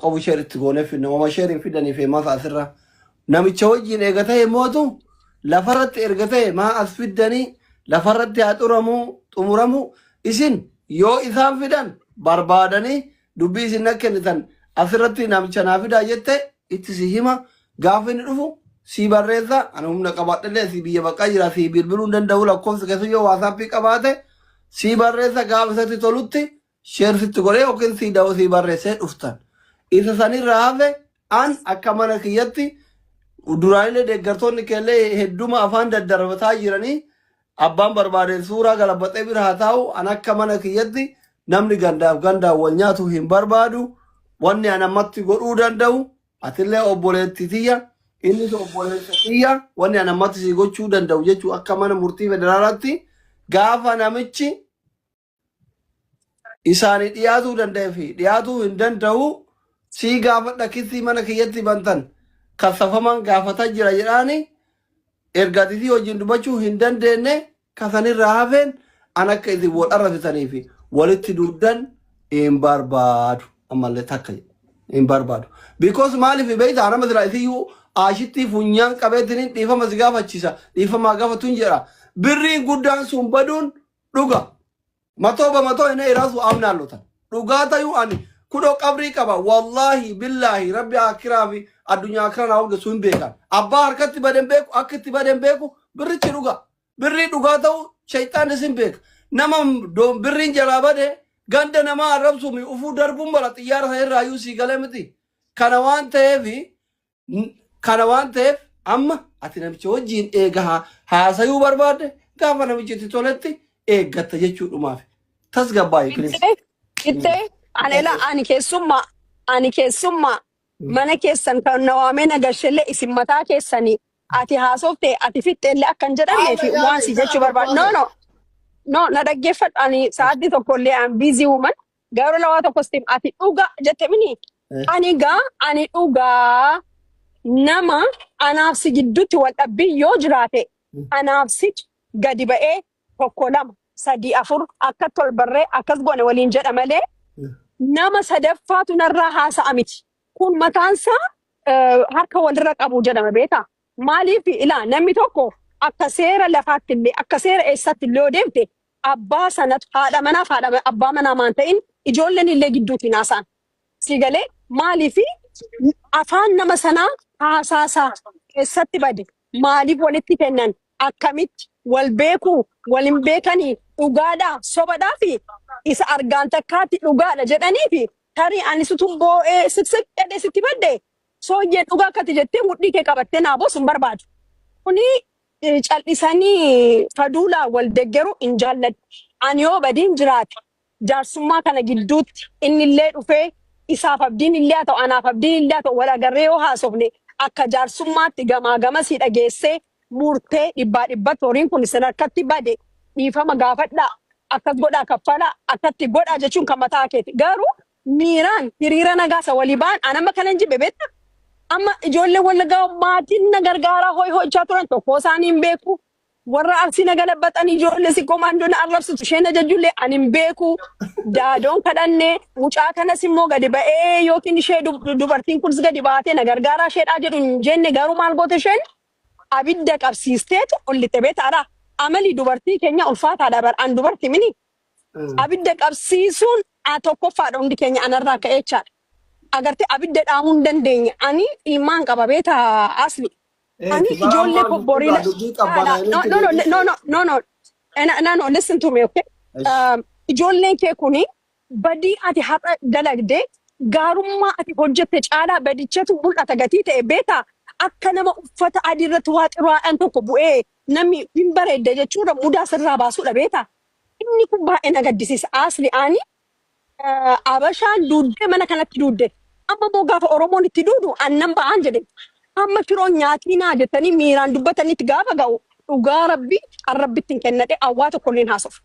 Qabu share itti goonee fidna. Wama share hin fidanii fi masa asirra. Namicha wajjin eega ta'e mootu lafarratti erga ta'e maa as fiddanii lafarratti haa xuramu xumuramu isin yoo isaan fidan barbaadanii dubbii isin na kennitan asirratti namicha naa fidaa jette itti si hima. Gaafa inni dhufu si barreessa. Ani humna qabaadhellee si biyya baqaa jira, si bilbiluu hin danda'u. Lakkoofsa keessa yoo WhatsAppii qabaate si barreessa. Gaafa isatti tolutti share sitti godhee yookiin si da'oo si barreessee dhuftan. Isa sanirraa hafe an akka mana kiyyatti duraanillee deeggartoonni keellee hedduma afaan daddarbataa jiranii abbaan barbaade suuraa galabaxee bira haa taa'u. An akka mana kiyyatti namni gandaaf gandaan wal nyaatu hin barbaadu. Wanni an ammatti godhuu danda'u, atillee obboleetti tiyya, innis obboleessa kiyya, wanni an ammatti si gochuu danda'u jechuu akka mana murtii federaalaatti gaafa namichi isaanii dhiyaatuu danda'e fi dhiyaatuu hin danda'u sii gaafadha. Kisii mana kiyyatti bantan kassafaman gaafataa jira jedhaani erga ati isii wajjin dubbachuu hin dandeenye kasanirraa hafeen an akka isin wal arrabsitanii fi walitti duuddan hin barbaadu. Ammallee takka jedhe hin barbaadu. Because maaliif beektaa, nama silaa isiyyuu aashitti funyaan qabeetiin dhiifama si gaafachiisa, dhiifamaa gaafatuun jedha. Birriin guddaan sun baduun dhuga መቶ በመቶ እኔ ራሱ አምናለሁ። Dhugaa tayuu ani kunoo qabrii qaba. Wallaahi billaahi rabbi akiraa fi addunyaa akiraa naa hojjetu hin beekan. Abbaa harkatti baden beeku, akka itti baden beeku. Birrichi dhuga, birrii dhugaa ta'u shayxaanis hin beeka. Nama birriin jalaa bade ganda namaa arrabsuumi ufuu darbuun mala xiyyaara sana irraayyuu sii galee miti. Kana waan ta'eef amma ati namicha wajjiin eega haasayuu barbaadde gaafa namichi itti toletti eeggatta jechuudhumaaf. Tasgabbaayi, please. Ittee ittee ani ela ani keessummaa mana keessan kan na waamee na gashellee isin mataa keessanii ati haasofte ati fixxeellee akkan jedhamnee fi waan si jechuu barbaadu. No, no, no, na dhaggeeffadhu. Ani sa'aatii tokkollee an busy woman. Garuu lawaa tokko sitti hima. Ati dhuga jette mini. Ani gaa ani dhugaa nama anaaf si gidduutti wal dhabbii yoo jiraate anaaf si gadi ba'ee tokko, lama, sadii, afur akka tolbarree akkas goone waliin jedha malee nama sadaffaatu narraa haasa'a miti. Kun mataansaa harka walirra qabu jedhama beekaa. Maaliif ilaa, namni tokko akka seera lafaatti illee akka seera eessaatti illee yoo deemte abbaa sanatu haadha manaaf haadha abbaa manaa maan ta'in ijoolleen illee gidduutti haasa'an. Si galee? Maaliif afaan nama sanaa haasaasaa eessatti bade, maaliif walitti kennan, akkamitti wal beekuu wal hin beekanii, dhugaadhaa sobadhaa fi isa argaan takkaatti dhugaadha jedhanii fi tarii ani situ boo'ee siqsiq jedhee sitti badde sooyyee dhugaa akkati jettee mudhii kee qabattee naa boosu hin barbaadu. Kuni cal'isanii faduulaa wal deggeruu hin jaalladhu. Ani yoo badiin jiraate jaarsummaa kana gidduutti inni illee dhufee isaaf abdiin illee haa ta'u, anaaf abdiin illee haa ta'u, wal agarree yoo haasofne akka jaarsummaatti gamaa gamasii dhageessee murtee dhibbaa dhibbatti horiin kun isin harkatti bade dhiifama gaafadhaa, akkas godhaa, kaffalaa, akkatti godhaa jechuun kan mataa keeti. Garuu miiraan hiriira nagaasa walii ba'an an amma kanan jibbe beektaa? Amma ijoollee Wallaggaa maatiin na gargaaraa hooyi hojjaa turan tokko isaanii hin beeku. Warra Arsii na galabaxan ijoollee si komaandoo na arrabsitu isheen ajajjullee ani hin beeku. Daadoon kadhanne mucaa kanas immoo gadi ba'ee yookiin ishee dubartiin kunis gadi baatee na gargaaraa isheedhaa jedhu hin jenne. Garuu maal goote? Isheen abidda qabsiisteetu ollitte beektaadha. Amali dubartii keenya ulfaataadha bar, an dubartii mini. Abidda qabsiisuun a tokkoffaadha, hundi keenya anarraa ka'ee jechaadha. Agartee, abidda dhaamuu hin dandeenye. Ani ilmaan qaba beetaa asli. Ani ijoollee koo borii Dubbii qabbanaa. No, no, no, no, no, no, no, no, no, listen to me, okay? Ijoolleen kee kuni badii ati har'a dalagde gaarummaa ati hojjette caalaa badichatu mul'ata gatii ta'e beekaa, akka nama uffata adii irratti waa xuraa'aan tokko bu'ee namni hin bareedde jechuudha mudaa sirraa baasuudha beekaa. Inni kun baay'ee na gaddisiisa. Asli ani Abashaan duuddee mana kanatti duudde. Amma immoo gaafa Oromoon itti duudu annan ba'aan jedhe. Amma firoon nyaatiinaa jettanii miiraan dubbatanitti gaafa ga'u dhugaa rabbi an rabbitti hin kennadhe awwaa tokko illee hin haasofu.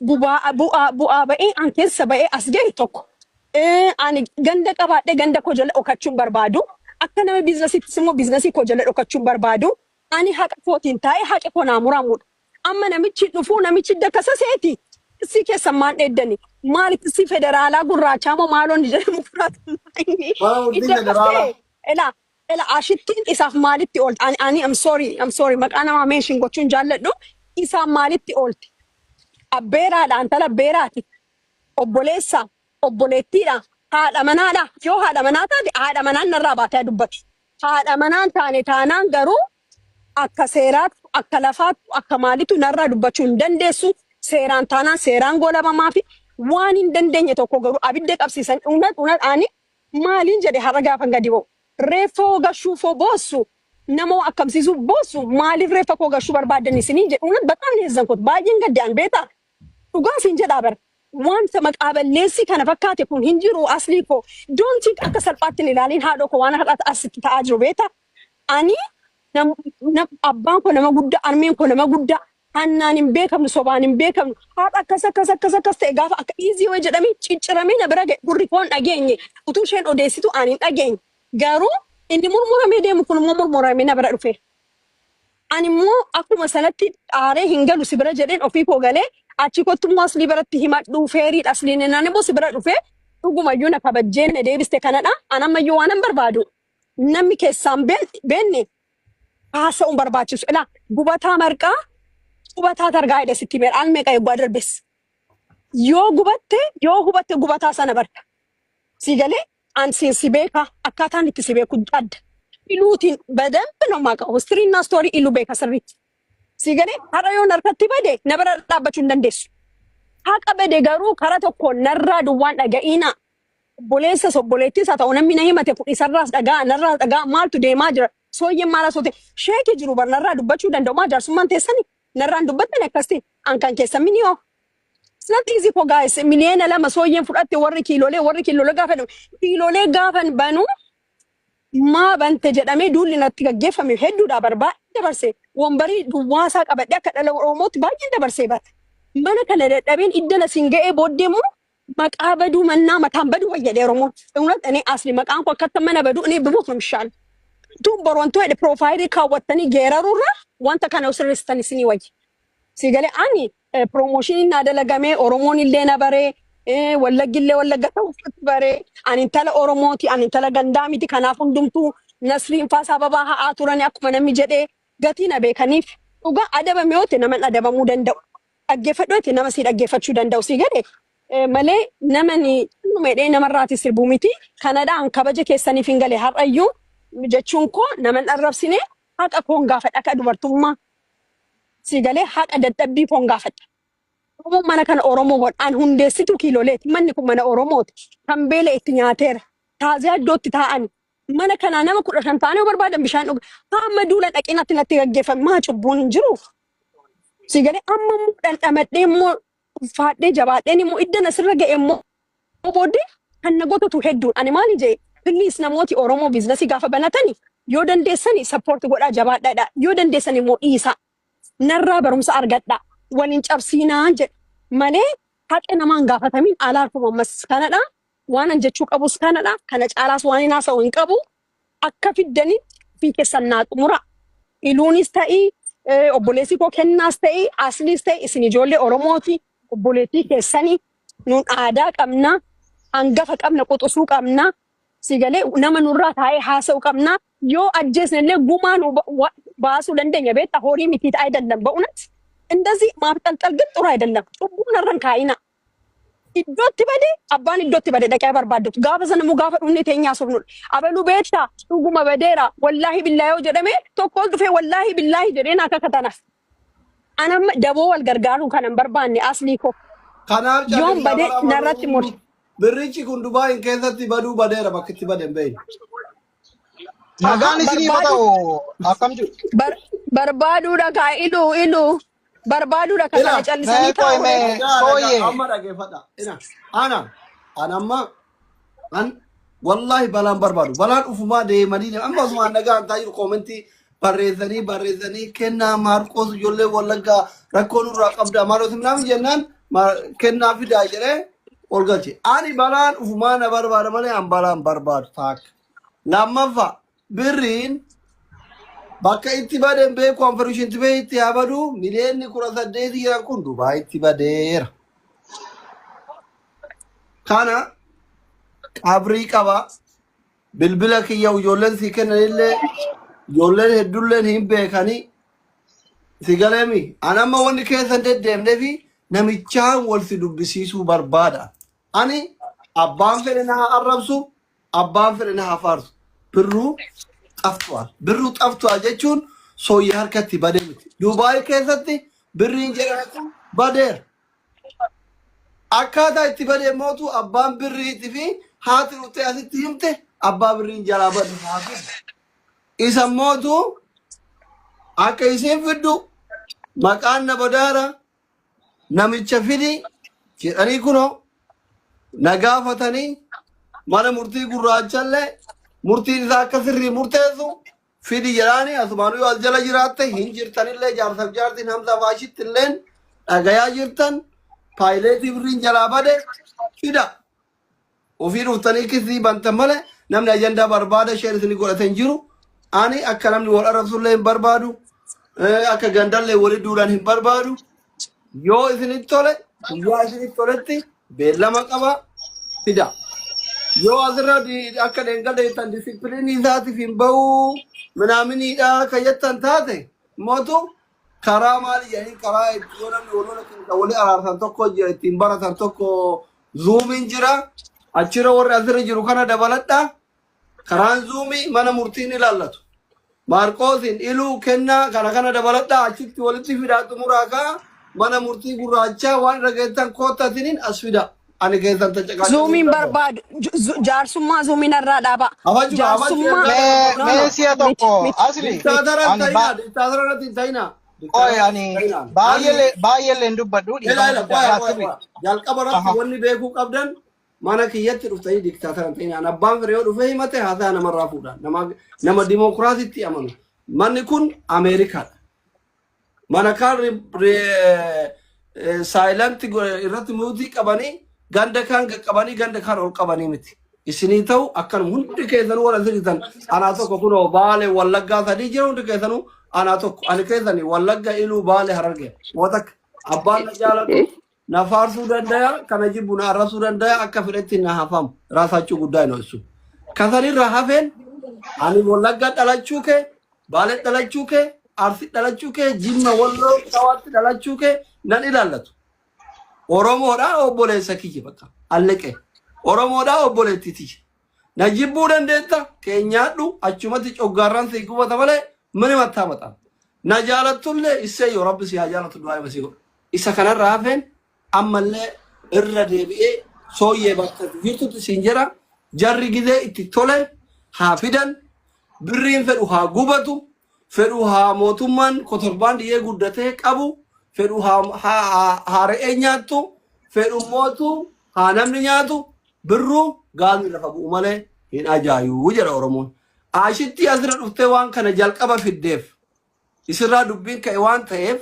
Bubaa bu'aa bu'aa ba'ee an keessa ba'ee as gahe tokko. Ani ganda qabaadhee ganda koo jala dhokachuun barbaadu. Akka nama businessiittis immoo businessii koo jala dhokachuun barbaadu. Ani haqa kootiin taa'ee haqa koo naa muramuudha. Amma namichi dhufuu namichi dakasaseeti. Si keessan maan dheeddani. Maalitti si federaalaa gurraachaa moo maaloon jedhamu fudhatu inni Mana murtii idda akkas federaalaa. ta'e ela ela ashittiin isaaf maalitti oolti? Ani I'm sorry, I'm sorry, maqaa namaa mention gochuun jaalladhu. Isaaf maalitti oolti? Abbeeraadha, intala abbeeraati. Obboleessa, obboleettiidha, haadha manaadha. Yoo haadha manaa taate haadha manaan narraa baatee dubbatu. Haadha manaan taane taanaan garuu akka seeraatti, akka lafaatti, akka maalitu narraa dubbachuu hin dandeessu. Seeraan taanaan seeraan goolabamaa fi waan hin dandeenye tokko garuu abidda qabsiisan. Unat unat ani maaliin jedhe har'a gaafan gadi ba'u. Reeffa hoo gashuufoo boossu, nama hoo akkamsiisuu boossu, maaliif reeffa koo gashuu barbaaddan isiniin jedhe. Unat በጣም ነው ያዘንኩት, baay'een gadde an beetaa. Dhugaa siin jedhaa bara. Wanta maqaa balleessi kana fakkaate kun hin jiru aslii koo. Don't think akka salphaatti hin ilaaliin haadhoo koo waan har'a asitti ta'aa jiru beektaa. Ani abbaan koo nama guddaa, armeen koo nama guddaa, hannaan hin beekamnu, sobaan hin beekamnu. Haadha akkas akkas akkas akkas ta'e gaafa akka easy way jedhamee cicciramee na bira ga'e, gurri koon dhageenye. Utuu isheen odeessitu ani hin dhageenye. Garuu inni murmuramee deemu kun immoo murmuramee na bira dhufe. Ani immoo akkuma sanatti aaree hin galu si bira jedheen ofii koo galee achi kottu immoo aslii biratti himadhu feeriidha asliin naan immoo si bira dhufee dhugumayyuu na kabajjee na deebiste kanadha. An ammayyuu waan hin barbaadu. Namni keessaan beenne haasa'uun barbaachisu. Ilaa, gubataa marqaa gubataa targaa jedhe sitti meera al meeqa eeguu darbes. Yoo gubatte, yoo hubatte, gubataa sana barta. Si galee an siin si beeka, akkaataan itti si beeku adda. Iluutiin በደንብ ነው የማውቀው. History እና story ilu beeka sirriitti. Si galee har'a yoon harkatti bade na bira dhaabbachuu hin dandeessu. Haqa bade garuu karaa tokkoon narraa duwwaan dhaga'iina. Obboleessas obboleettis haa ta'u, namni na himate kun isarraas dhagaa narraas dhagaa, maaltu deemaa jira? Sooyyeen maal asoote? Sheeki jiru bar narraa dubbachuu danda'u, maa jaarsummaan teessani narraan dubbattan akkasti an kan keessan miniyoo. It's not easy for guys. 2 miliyoona sooyyeen fudhatte, warri kiiloolee gaafa kiiloolee gaafan banuu maa bante jedhamee duulli natti gaggeeffame hedduudha bar, baay'ee dabarse. Wambarii duwwaasaa qabadhee akka dhala Oromootti baay'een dabarsee bara. Mana kana dadhabeen iddana siin ga'ee booddee immoo maqaa baduu mannaa mataan baduu wayyadhe Oromoon. እውነት እኔ asli maqaan koo akkatti mana baduu እኔ ብሞት ነው የሚሻለው. Tun borontoo jedhe profile kaawwattanii geerarurra wanta kana sirreessitan isinii wayya. Si galee ani promotion naa dalagamee Oromoon illee na baree, Wallaggi illee Wallagga ta'uu baree. Ani intala Oromooti, ani intala gandaa miti. Kanaaf hundumtuu Nasriin faa sababaa ha'aa turani akkuma namni jedhee gatii na beekaniif dhugaa adabame yoo ta'e nama adabamuu danda'u. Dhaggeeffadhu yoo ta'e nama si dhaggeeffachuu danda'u, si galee malee namani medhee namarraati sirbuu miti. Kanadhaan kabaja keessaniif hin gale har'ayyuu jechuun koo nama hin arrabsine, haqa koon gaafadha akka dubartummaa. Si galee haqa dadhabbii koon gaafadha. Oromoon mana kana Oromoo godhaan hundeessitu kiiloleeti. Manni kun mana Oromooti. Kan beela itti nyaateera. Taaziyaa iddootti taa'an. Mana kanaa nama 15 ta'anii yoo barbaadan bishaan dhuga. Hamma duula dhaqinatti natti gaggeeffame maa cubbuun hin jiru. Si galee amma immoo dhandhamadhee immoo ulfaadhee jabaadheen immoo iddan asirra ga'e immoo booddee kan na gototu hedduun. Ani maali jee, please, namooti Oromoo business gaafa banatani yoo dandeessani support godhaa jabaadhaadha. Yoo dandeessan immoo dhiisaa. Narraa barumsa argadhaa. Waliin cabsiinaa jedhe malee haqa namaan gaafatamiin alaarfuma ammas kanadha. Waan an jechuu qabus kanadha. Kana caalaas waan hin haasa'u hin qabu. Akka fiddanitti ofii keessan naa xumura. Iluunis ta'ii, obboleessi koo kennaas ta'ii, asliis ta'ii, isin ijoollee Oromooti. Obboleettii keessanii nuun aadaa qabna. Hangafa qabna, quxisuu qabna. Si galee nama nurraa taa'ee haasa'u qabna. Yoo ajjeesne illee gumaa nu baasuu dandeenya beektaa, horii miti አይደለም በእውነት እንደዚህ ማብጠልጠል ግን ጥሩ አይደለም። Cubbuun narran kaa'ina. Iddootti bade, abbaan iddootti bade dhaqee barbaadatu. Gaafa sana immoo gaafa dhumne teenyaa sofnudha. Abaluu beektaa dhuguma badeera wallaahi billaahi yoo jedhame tokko ol dhufee wallaahi billaahi jedhee naa kakatanaaf. Anamma daboo wal gargaaruu kan hin barbaanne aslii koo. Kanaaf Yoon callisaa bade bara narratti mur. Birrichi kun Dubaayin keessatti baduu badeera, bakka itti bade hin beeknu. Nagaan isinii haa Barbaadu ta'u, akkam jiru? Barbaaduudha kaa iluu iluu barbaaduudha ka Ila kana callisanii Mee qoy taa'u. mee dhagaa dhagaa sooyyee amma dhageeffadha. Ina ana ana amma an wallahi balaan barbaadu, balaan ufumaa deemanii amma osuma nagaan taa jiru comment barreessanii barreessanii kennaa Maarqoos ijoollee Wallaggaa rakkoo nurraa qabda Maarqoos ምናምን jennaan kennaa fidaa jedhee ol galche. Ani balaan ufumaa na barbaada malee an balaan barbaadu taakka. Lammaffaa, birriin bakka itti baden beeku, anfarishinti bee itti haa badu, 18 miliyoona jiran kun Dubaayitti badeera. Kana qabrii qaba. Bilbila kiyya ijoolleen sii kennanillee ijoolleen hedduulleen hin beekanii. Si galeemi. An amma wanni keessan deddeemnee fi namichaan wal si dubbisiisuu barbaada. Ani abbaan fedhe na haa arrabsu, abbaan fedhe na haa faarsu. Birruu xaftu'aal. Birruu xaftu'aal jechuun sooyyee harkatti badee miti. Duubaay keessatti birriin jedhame kun badeera. Akkaataa itti bade mootu abbaan birriitii fi haati dhuftee asitti himte abbaa birriin jalaa bade haa fidu. Isa mootu akka isiin fiddu maqaan na badaara namicha fidi jedhanii kunoo na gaafatanii mana murtii gurraachallee murtiin isaa akka sirrii murteessu fidi jedhaani asumaanuu yoo as jala jiraatte hin jirtanillee jaarsaaf jaartiin Hamza Faashitti illeen dhagayaa jirtan paayileetii birriin jalaa bade fida. Ofii dhuftanii kisii bantan malee namni ajandaa barbaada isheen isin godhate hin jiru. Ani akka namni wal arrabsullee hin barbaadu. Akka gandallee wali duulan hin barbaadu. Yoo isinitti tole guyyaa isinitti toletti beellama qaba fida. Yoo asirra akka dheengadda jettan disipiliinii isaatiif hin bahu minaaminiidha kan jettan taate mootu karaa maali jedhanii karaa itti yoo namni wal lola kan walii araarsan tokko jira ittiin baratan tokko zuumiin jira achirra warri asirra jiru kana dabaladha. Karaan zuumii mana murtiin ilaallatu. Maarqoosin iluu kennaa kana kana dabaladhaa achitti walitti fidaa xumuraa kaa mana murtii gurraachaa waan irra geettan koottaatiniin as fida. Ani keessan tacaqaacaquu hin Zuumiin danda'u. barbaadu jaarsummaa zuumiin irraa dhaaba. Hafachuu hafachuu Jaarsummaa ergaa Mee no mee no si'a miti tokko miti asli miti. Diktaatara hin ani ta'inaa ba diktaatara irratti hin ta'inaa qoy diktaatara irratti ani hin ta'inaa. Ani baay'eellee baay'eellee hin dubbadhu ila dhiifama ila guddaa qoya yaa qoya sirri. qoya jalqaba irratti Aha. wanni beekuu qabdan mana kiyyatti dhuftanii diktaatara hin ta'inaa. Abbaan fedhe yoo dhufee himate haasaa namarraa fuudha. Nama dimokiraasitti amanu. Manni kun Ameerikaadha. Mana kaan saayilanti irratti muutii qabanii ganda kaan qaqqabanii ganda kaan ol qabanii miti. Isinii ta'u akkanuma hundi keessanuu warra sirritan anaa tokko kunoo baale wallaggaa sadii jira hundi keessanuu anaa tokko ani keessanii wallagga iluu baale harargee wata abbaan na jaalatu na faarsuu dandaya kana jibbu na arrabsuu dandaya akka fedhetti na hafamu raasaachuu guddaa hin ho'isu. Kasanirra hafeen ani wallagga dhalachuu kee baale dhalachuu kee arsi dhalachuu kee jimma walloo shawaatti dhalachuu kee nan ilaallatu. Oromoodha obboleessa kiyya bakka alleqe. Oromoodha obboleettii tiyya. Na jibbuu dandeetta keenyaadhu achumatti coggaarraan si gubata malee mini mattaa maxaa. Na jaalattullee isseeyyoo rabbi si haa jaalatu du'aa ima si godhu. Isa kanarraa hafeen ammallee irra deebi'ee sooyyee bakka jirtutti siin jedha jarri gizee itti tole haa fidan birriin fedhu haa gubatu fedhu haa mootummaan kotorbaandiyee guddatee qabu fedhu haa haa haa haa re'ee nyaattu fedhu mootu haa namni nyaatu birruu gaazii lafa bu'u malee hin ajaayuu jedha Oromoon. Ashitti asirra dhuftee waan kana jalqaba fiddeef isirraa dubbiin ka'e waan ta'eef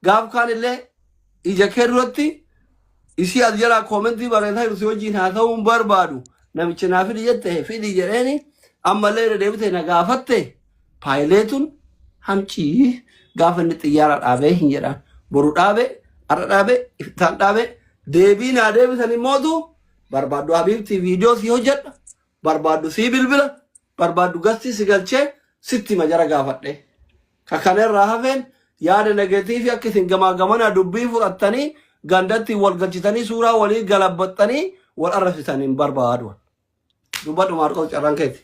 gaaf kaan illee ija kee duratti isii as jalaa koomentii barreessaa jiru si wajjin haasa'uu hin barbaadu namicha naa fidi jette fidi jedheeni ammallee irra deebite na gaafatte paayileetun hamcii gaafa inni xiyyaara dhaabee hin jedhaan boru dhaabe har'a dhaabe iftaan dhaabe deebii naa deebisan immootu barbaaddu habiibtii viidiyoo si hojjedha barbaaddu sii bilbila barbaaddu gastii si galchee sitti hima jara gaafadhe. Ka kana irraa hafeen yaada negatiivii akka isin gamaa gamanaa dubbii fudhattanii gandatti wal galchitanii suuraa walii galabbaxxanii wal arrabsitan hin barbaadu. Dubbadhu Maarqos carraan keeti.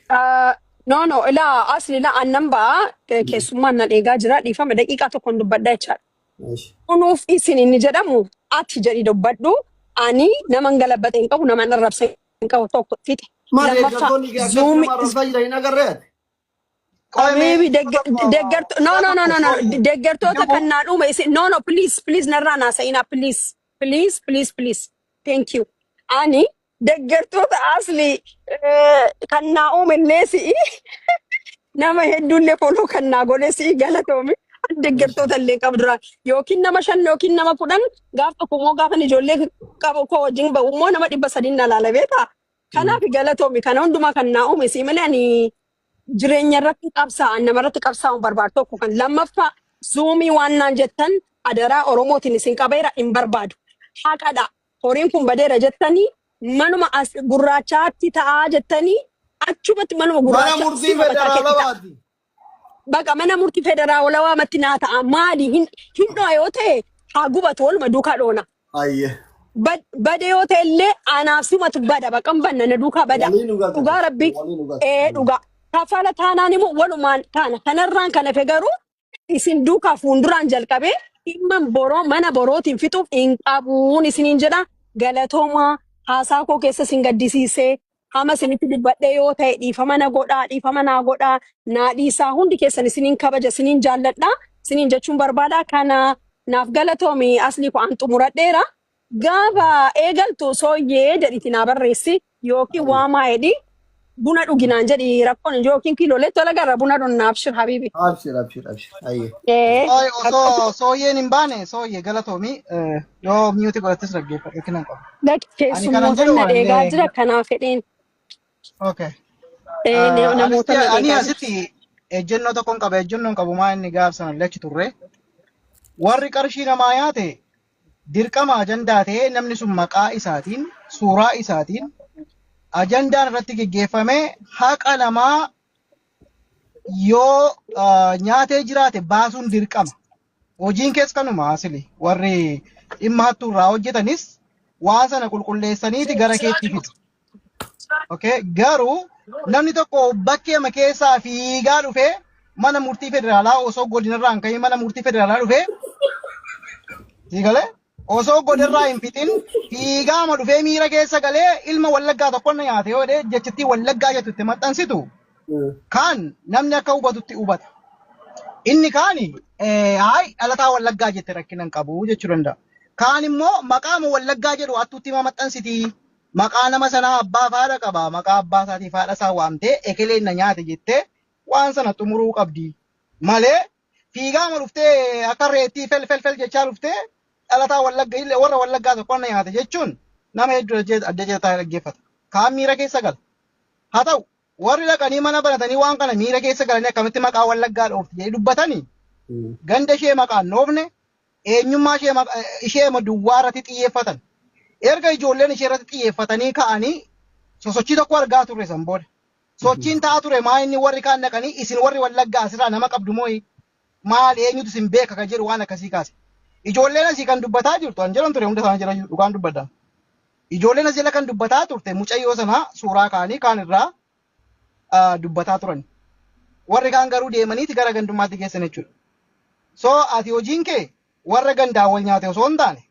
No no ilaa asli ilaa annan ba'a keessummaan nan eegaa jira dhiifama daqiiqaa tokkoon dubbadha jechaadha. Kunuuf isin inni jedhamu ati jedhi dubbadhu ani naman galabbate hin qabu naman arrabse hin qabu tokko fixe. Maal Lammaffaa deeggartoonni kee akkatti zuumi nama arrabsaa jiran hin agarree ati? Qoy mee Habibi si'a tokko deeggarto no si'a no no tokko no no sooyyee deeggartoota dubu kan naa dhume isin no no please please narraa naa sa'inaa please please please please thank you ani deeggartoota asli kan naa uume illee si'i nama hedduullee follow kan naa godhe si'i galatoomi ani deeggartoota illee qabu duraan yookiin nama 5 yookiin nama 10 gaaf tokko immoo gaafan ijoollee qabu koo wajjin ba'u immoo nama 300 na laala beekaa kanaaf galatoomi kana hundumaa kan naa uume si'i malee ani jireenya irratti qabsaa'an namarratti qabsaa'uun barbaadu tokko kan lammaffaa zuumii waan naan jettan adaraa Oromootiin isin qabeera hin barbaadu. Haqadha. Horiin kun badeera jettanii Manuma as gurraachaatti ta'aa jettanii achumatti manuma Mana gurraacha murtii sima mataa keetti ta'a. federaalawaati. Baqa mana murtii federaalawaa matti naa ta'a. Maali hin hin dho'a yoo ta'e haa gubatu waluma duukaa dhoona. Ayyee. Bade yoo ta'e illee anaaf sumatu bada baqa hin banna na duukaa bada. Waliin nu galcha. Dhugaa rabbi Waliin nu galcha. ee dhugaa. Kafala taanaan immoo walumaan taana. Kanarraan kan hafe garuu isin duukaa fuulduraan jalqabee dhimma boroo mana borootiin fixuuf hin qabuun isiniin jedha. Galatoomaa haasaa koo keessa isin gaddisiisee hama isinitti dubbadhee yoo ta'e dhiifama na godhaa dhiifama naa godhaa naa dhiisaa hundi keessan isiniin kabaja isiniin jaalladha isiniin jechuun barbaada. Kana naaf galatoomi asli koo an xumuradheera. Gaafa eegaltu sooyyee jedhiti naa barreessi yookiin waamaa jedhi buna dhuginaan jedhi rakkoon hin jiru yookiin kiiloolee tola garra buna dhunna abshir habiibi. Abshir abshir abshir. Ayyee. Ee Ooy osoo sooyyeen hin baane sooyyee galatoomi yoo mute godhattes dhaggeeffadhu yookiin hin qabu. Lakki Ani kanan keessummoota jedhu na dheegaa waan jira kanaaf fedheen. okay. Ee namoota Anitti na ani dheegaa jira. asitti ejjennoo tokkoon qaba ejjennoon qabu maa inni gaaf sana lachi turre warri qarshii namaa nyaate dirqama ajandaa ta'ee namni sun maqaa isaatiin suuraa isaatiin ajandaan irratti geggeeffamee haqa namaa yoo nyaatee jiraate baasuun dirqama. Hojiin kees kanuma asili warri dhimma hattuu irraa hojjetanis waan sana qulqulleessaniiti gara keetti fidu. Okay? Garuu namni tokko bakkeema keessaa fiigaa dhufee mana murtii federaalaa osoo godinarraa hin ka'iin mana murtii federaalaa dhufee sii galee osoo godinarraa hin fixin fiigaama dhufee miira keessa galee ilma wallaggaa tokko na nyaate yoo jedhee jechittii wallaggaa jettu itti maxxansitu kaan namni akka hubatutti hubata. Inni kaani haay dhalataa wallaggaa jette rakkina hin qabu jechuu danda'a. Kaan immoo maqaama wallaggaa jedhu hattuutti hima maxxansiti. Maqaa nama sanaa abbaa fi haadha qaba. Maqaa abbaa isaatii fi haadha isaa waamtee ekeleen na nyaate jettee waan sana xumuruu qabdi. Malee fiigaama dhuftee akka reettii fel fel fel jechaa dhuftee dhalataa wallagga illee warra wallaggaa tokko na nyaate jechuun nama hedduu adda jeetaa dhaggeeffata. Kaan miira keessa gala. Haa ta'u warri dhaqanii mana banatanii waan kana miira keessa galanii akkamitti maqaa wallaggaa dhoofti jedhee dubbatanii ganda ishee maqaan dhoofne eenyummaa ishee ishee duwwaa irratti xiyyeeffatan. Erga ijoolleen ishee irratti xiyyeeffatanii ka'anii sosochii tokko argaa turre san booda. Sochiin ta'aa ture maa inni warri kaan dhaqanii isin warri wallaggaa asirraa nama qabdu mooyi maal eenyutu isin beeka kan jedhu waan akkasii kaase. Ijoolleen asii kan dubbataa jirtu an jedhan ture hunda isaanii jira dhugaan dubbadha. Ijoolleen asii jala kan dubbataa turte mucayyoo sana suuraa kaanii kaan irraa dubbataa turan. Warri kaan garuu deemaniiti gara gandummaatti geessan jechuudha. So ati hojiin kee warra gandaa wal nyaate osoo hin taane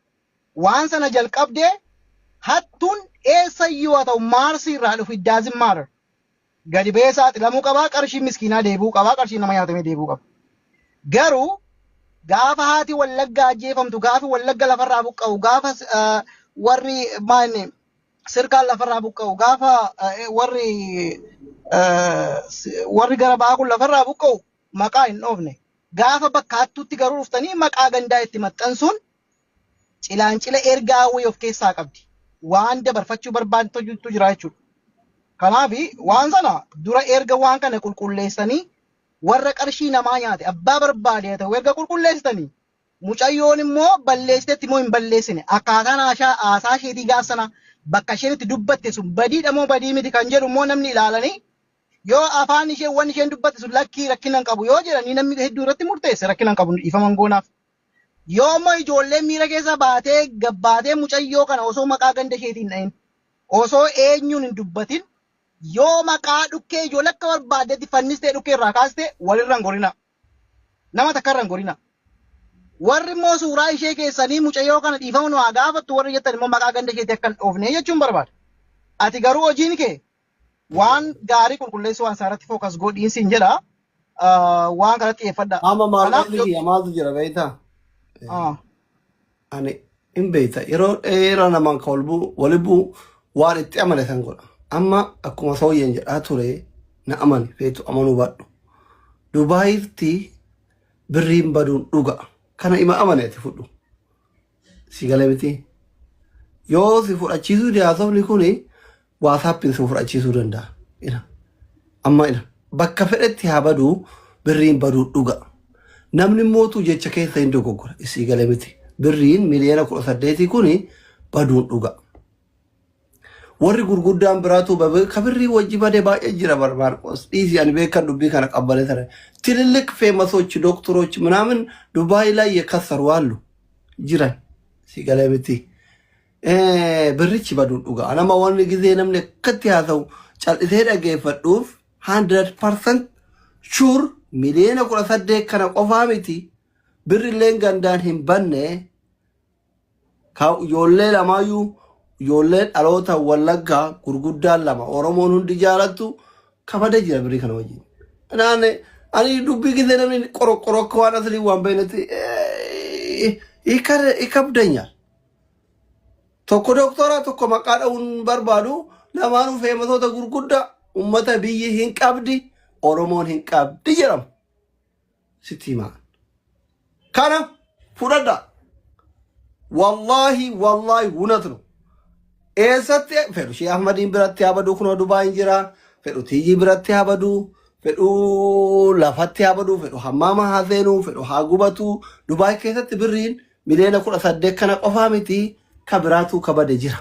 waan sana jalqabdee hattuun eessayyuu haa ta'u maarsii irraa dhufu it doesn't matter. Gadi ba'ee saaxilamuu qabaa qarshii miskiinaa deebi'uu qabaa qarshii nama nyaatamee deebi'uu qaba. Garuu gaafa haati wallaggaa ajjeefamtu gaafa wallagga lafarraa buqqa'u gaafa warri maanni sirkaan lafarraa buqqa'u gaafa warri warri gara ba'aa kun lafarraa buqqa'u maqaa hin dhoofne. Gaafa bakka hattuutti garuu dhuftanii maqaa gandaa itti maxxansuun cilaancila ergaa wayii of keessaa qabdi. Waan dabarfachuu barbaadtu jira jechuudha. Kanaaf waan sana dura erga waan kana qulqulleessanii warra qarshii namaa nyaate abbaa barbaade haa ta'u erga qulqulleessitanii mucayyoon immoo balleessiteetti immoo hin balleessine akkaataan haasaa isheetii gaaf sana bakka isheen itti dubbatte sun badiidha moo badii miti kan jedhu immoo namni ilaalanii yoo afaan ishee wanni isheen dubbatte sun lakkii rakkina hin qabu yoo jedhanii namni hedduu irratti murteesse rakkina hin qabu dhiifama goonaaf. Yoo immoo ijoolleen miira keessa baatee gabbaatee mucayyoo kana osoo maqaa ganda isheetiin dhahin osoo eenyuun hin dubbatin yoo maqaa dhukkee ijoollee akka barbaaddetti fannistee dhukkee irraa kaaste walirra hin gorina. Nama takka irra hin gorina. Warri immoo suuraa ishee keessanii mucayyoo kana dhiifama nu haa gaafattu warri jettan immoo maqaa ganda isheetii akka hin dhoofne jechuun barbaada. Ati garuu hojiin kee waan gaarii qulqulleessuu waan isaarratti focus godhiin siin jedha. Waan kanatti xiyyeeffadha. Amma Kanaaf maallaqni kiyya maaltu jira beektaa? Ani hin beekta yeroo dheeraa namaan kan wal bu'u waan itti amane san godha. Amma akkuma sooyyeen jedhaa ture na amani feetu amanuu baadhu. Dubaayitti birriin baduun dhuga. Kana ima amane ati fudhu. Si galee miti. Yoo si fudhachiisuu haasofni kuni WhatsAppiin si fudhachiisuu danda'a. Ila. Amma ila. Bakka fedhetti haa baduu birriin baduu dhuga. Namni mootuu jecha keessa hin dogoggora. Isii galee miti. Birriin 18 miliyoona kuni baduun dhuga. Warri gurguddaan biraatu ka birrii wajji bade baay'ee jira bar Maarqos. Dhiisi ani beekan dubbii kana qabbane tare. ትልልቅ famous ኦች ዶክተሮች ምናምን ዱባይ ላይ የከሰሩ አሉ jiran si galee miti. Birrichi baduun dhugaa. Nama wanni gizee namni akkatti haasa'u cal'isee dhageeffadhuuf 100% sure 18 miliyoona kana qofaa miti. Birrilleen gandaan hin banne ka ijoollee lamaayyuu ijoollee dhaloota Wallaggaa gurguddaan lama Oromoon hundi jaalattu kabade jira birrii kana wajjin. Naanne ani dubbii gizee namni qoroqqoro akka waan aslii waan beeknetti ይከብደኛል። Tokko doktora tokko maqaa dha'uun barbaadu lamaanuu famous oota gurguddaa ummata biyyi hin qabdi Oromoon hin qabdi jedhamu sitti himaa. Kana fudhadha. Wallaahi wallaahi እውነት ነው. Eessatti fedhu Shee Ahmadiin biratti haa baduu kunoo Dubaayin jira. Fedhu Tiyyii biratti haa baduu. Fedhu lafatti haa baduu. Fedhu hammaama haa seenuu. Fedhu haa gubatu. Dubaay keessatti birriin 18 miliyoona kana qofaa miti ka biraatu ka bade jira.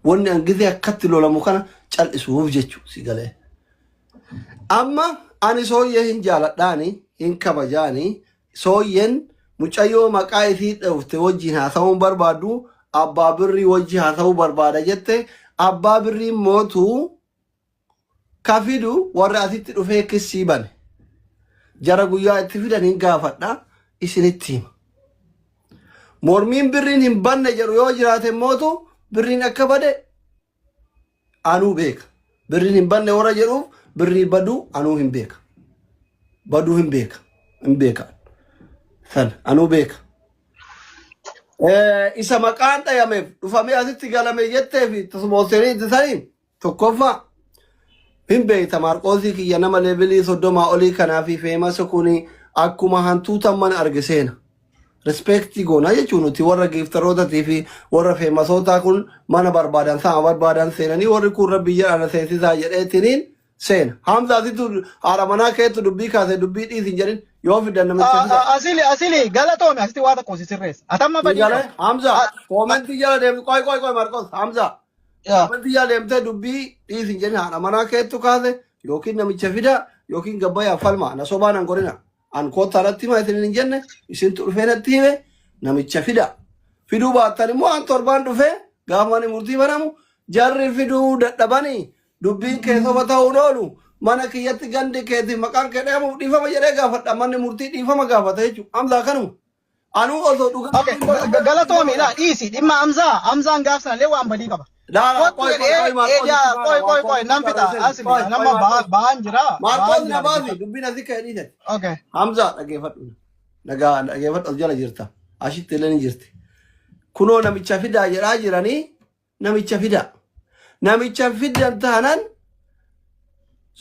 Wanni an gizee akkatti lolamu kana cal'isuuf jechu si galee. Amma ani sooyyee hin jaaladhaani hin kabajaani sooyyeen mucayyoo maqaa isii dhoofte wajjin haasa'uun barbaadu abbaa birrii wajji haasa'uu barbaada jette abbaa birrii mootuu ka fidu warra asitti dhufee kissii bane. Jara guyyaa itti fidan hin gaafadha isinitti hima. Mormiin birriin hin banne jedhu yoo jiraate mootu birriin akka bade anuu beeka. Birriin hin banne warra jedhuuf birrii baduu anuu hin beeka. Baduu hin beeka. Hin beeka. Sana anuu beeka. Isa maqaan dhayameef dhufamee asitti galame jettee fi tasuma itti saniin tokkoffaa hin beekta Maarqoosii kiyya nama level 30 olii kanaa fi famous kun akkuma hantuutan mana arge seena. Respect goona jechuun nuti warra gifter ootatii fi warra famous ootaa kun mana barbaadan sama barbaadan seenanii warri kun rabbi jedhana seensisaa jedheetiniin seena. Hamza asitu haadha manaa keetu dubbii kaase dubbii dhiisin jedhin yoo fidan namicha fida. Asili asili galatoome asitti waa tokko si sirreessa. Atamma badii Jala qabda. Hamza comment jala deemtu qoy qoy qoy Marqos Hamza Yaa. comment jala deemtee dubbii dhiisin jedhin haadha manaa keetu kaase yookiin namicha fida yookiin gabbayaa falma na sobaan an godhina. An koottaa natti hima isin hin jenne isintu dhufee natti hime namicha fida. Fiduu baattan immoo an torbaan dhufee gaafa ani murtii banamu jarri fiduu dadhabanii dubbiin kee soba ta'uun oolu mana kiyyatti gandi keetiif maqaan kee dhahamuuf dhiifama jedhee gaafadha manni murtii dhiifama gaafata jechuudha. Hamzaa kanuma. Anuu osoo dhugaa Okay, galatoomi laa dhiisi dhimma Hamzaa Hamzaan gaaf sanallee waan badii qaba. Laala Kottu qoy qoy jedhee qoy Maarqos eedaa itti qoy baana qoy waan qoy nan comment fixa barreessin asli qoy qoy nama Maarqos ba'aan jira ba'aan Maarqos jira na baasi dhaggeeffadhu. dubbiin asii ka'e dhiisate. Okay. Hamzaa dhaggeeffadhu. Nagaa dhaggeeffadhu as jala jirta. Ashitti illee ni jirti. Kunoo namicha fidaa jedhaa jiranii namicha fidaa. Namicha fidan taanaan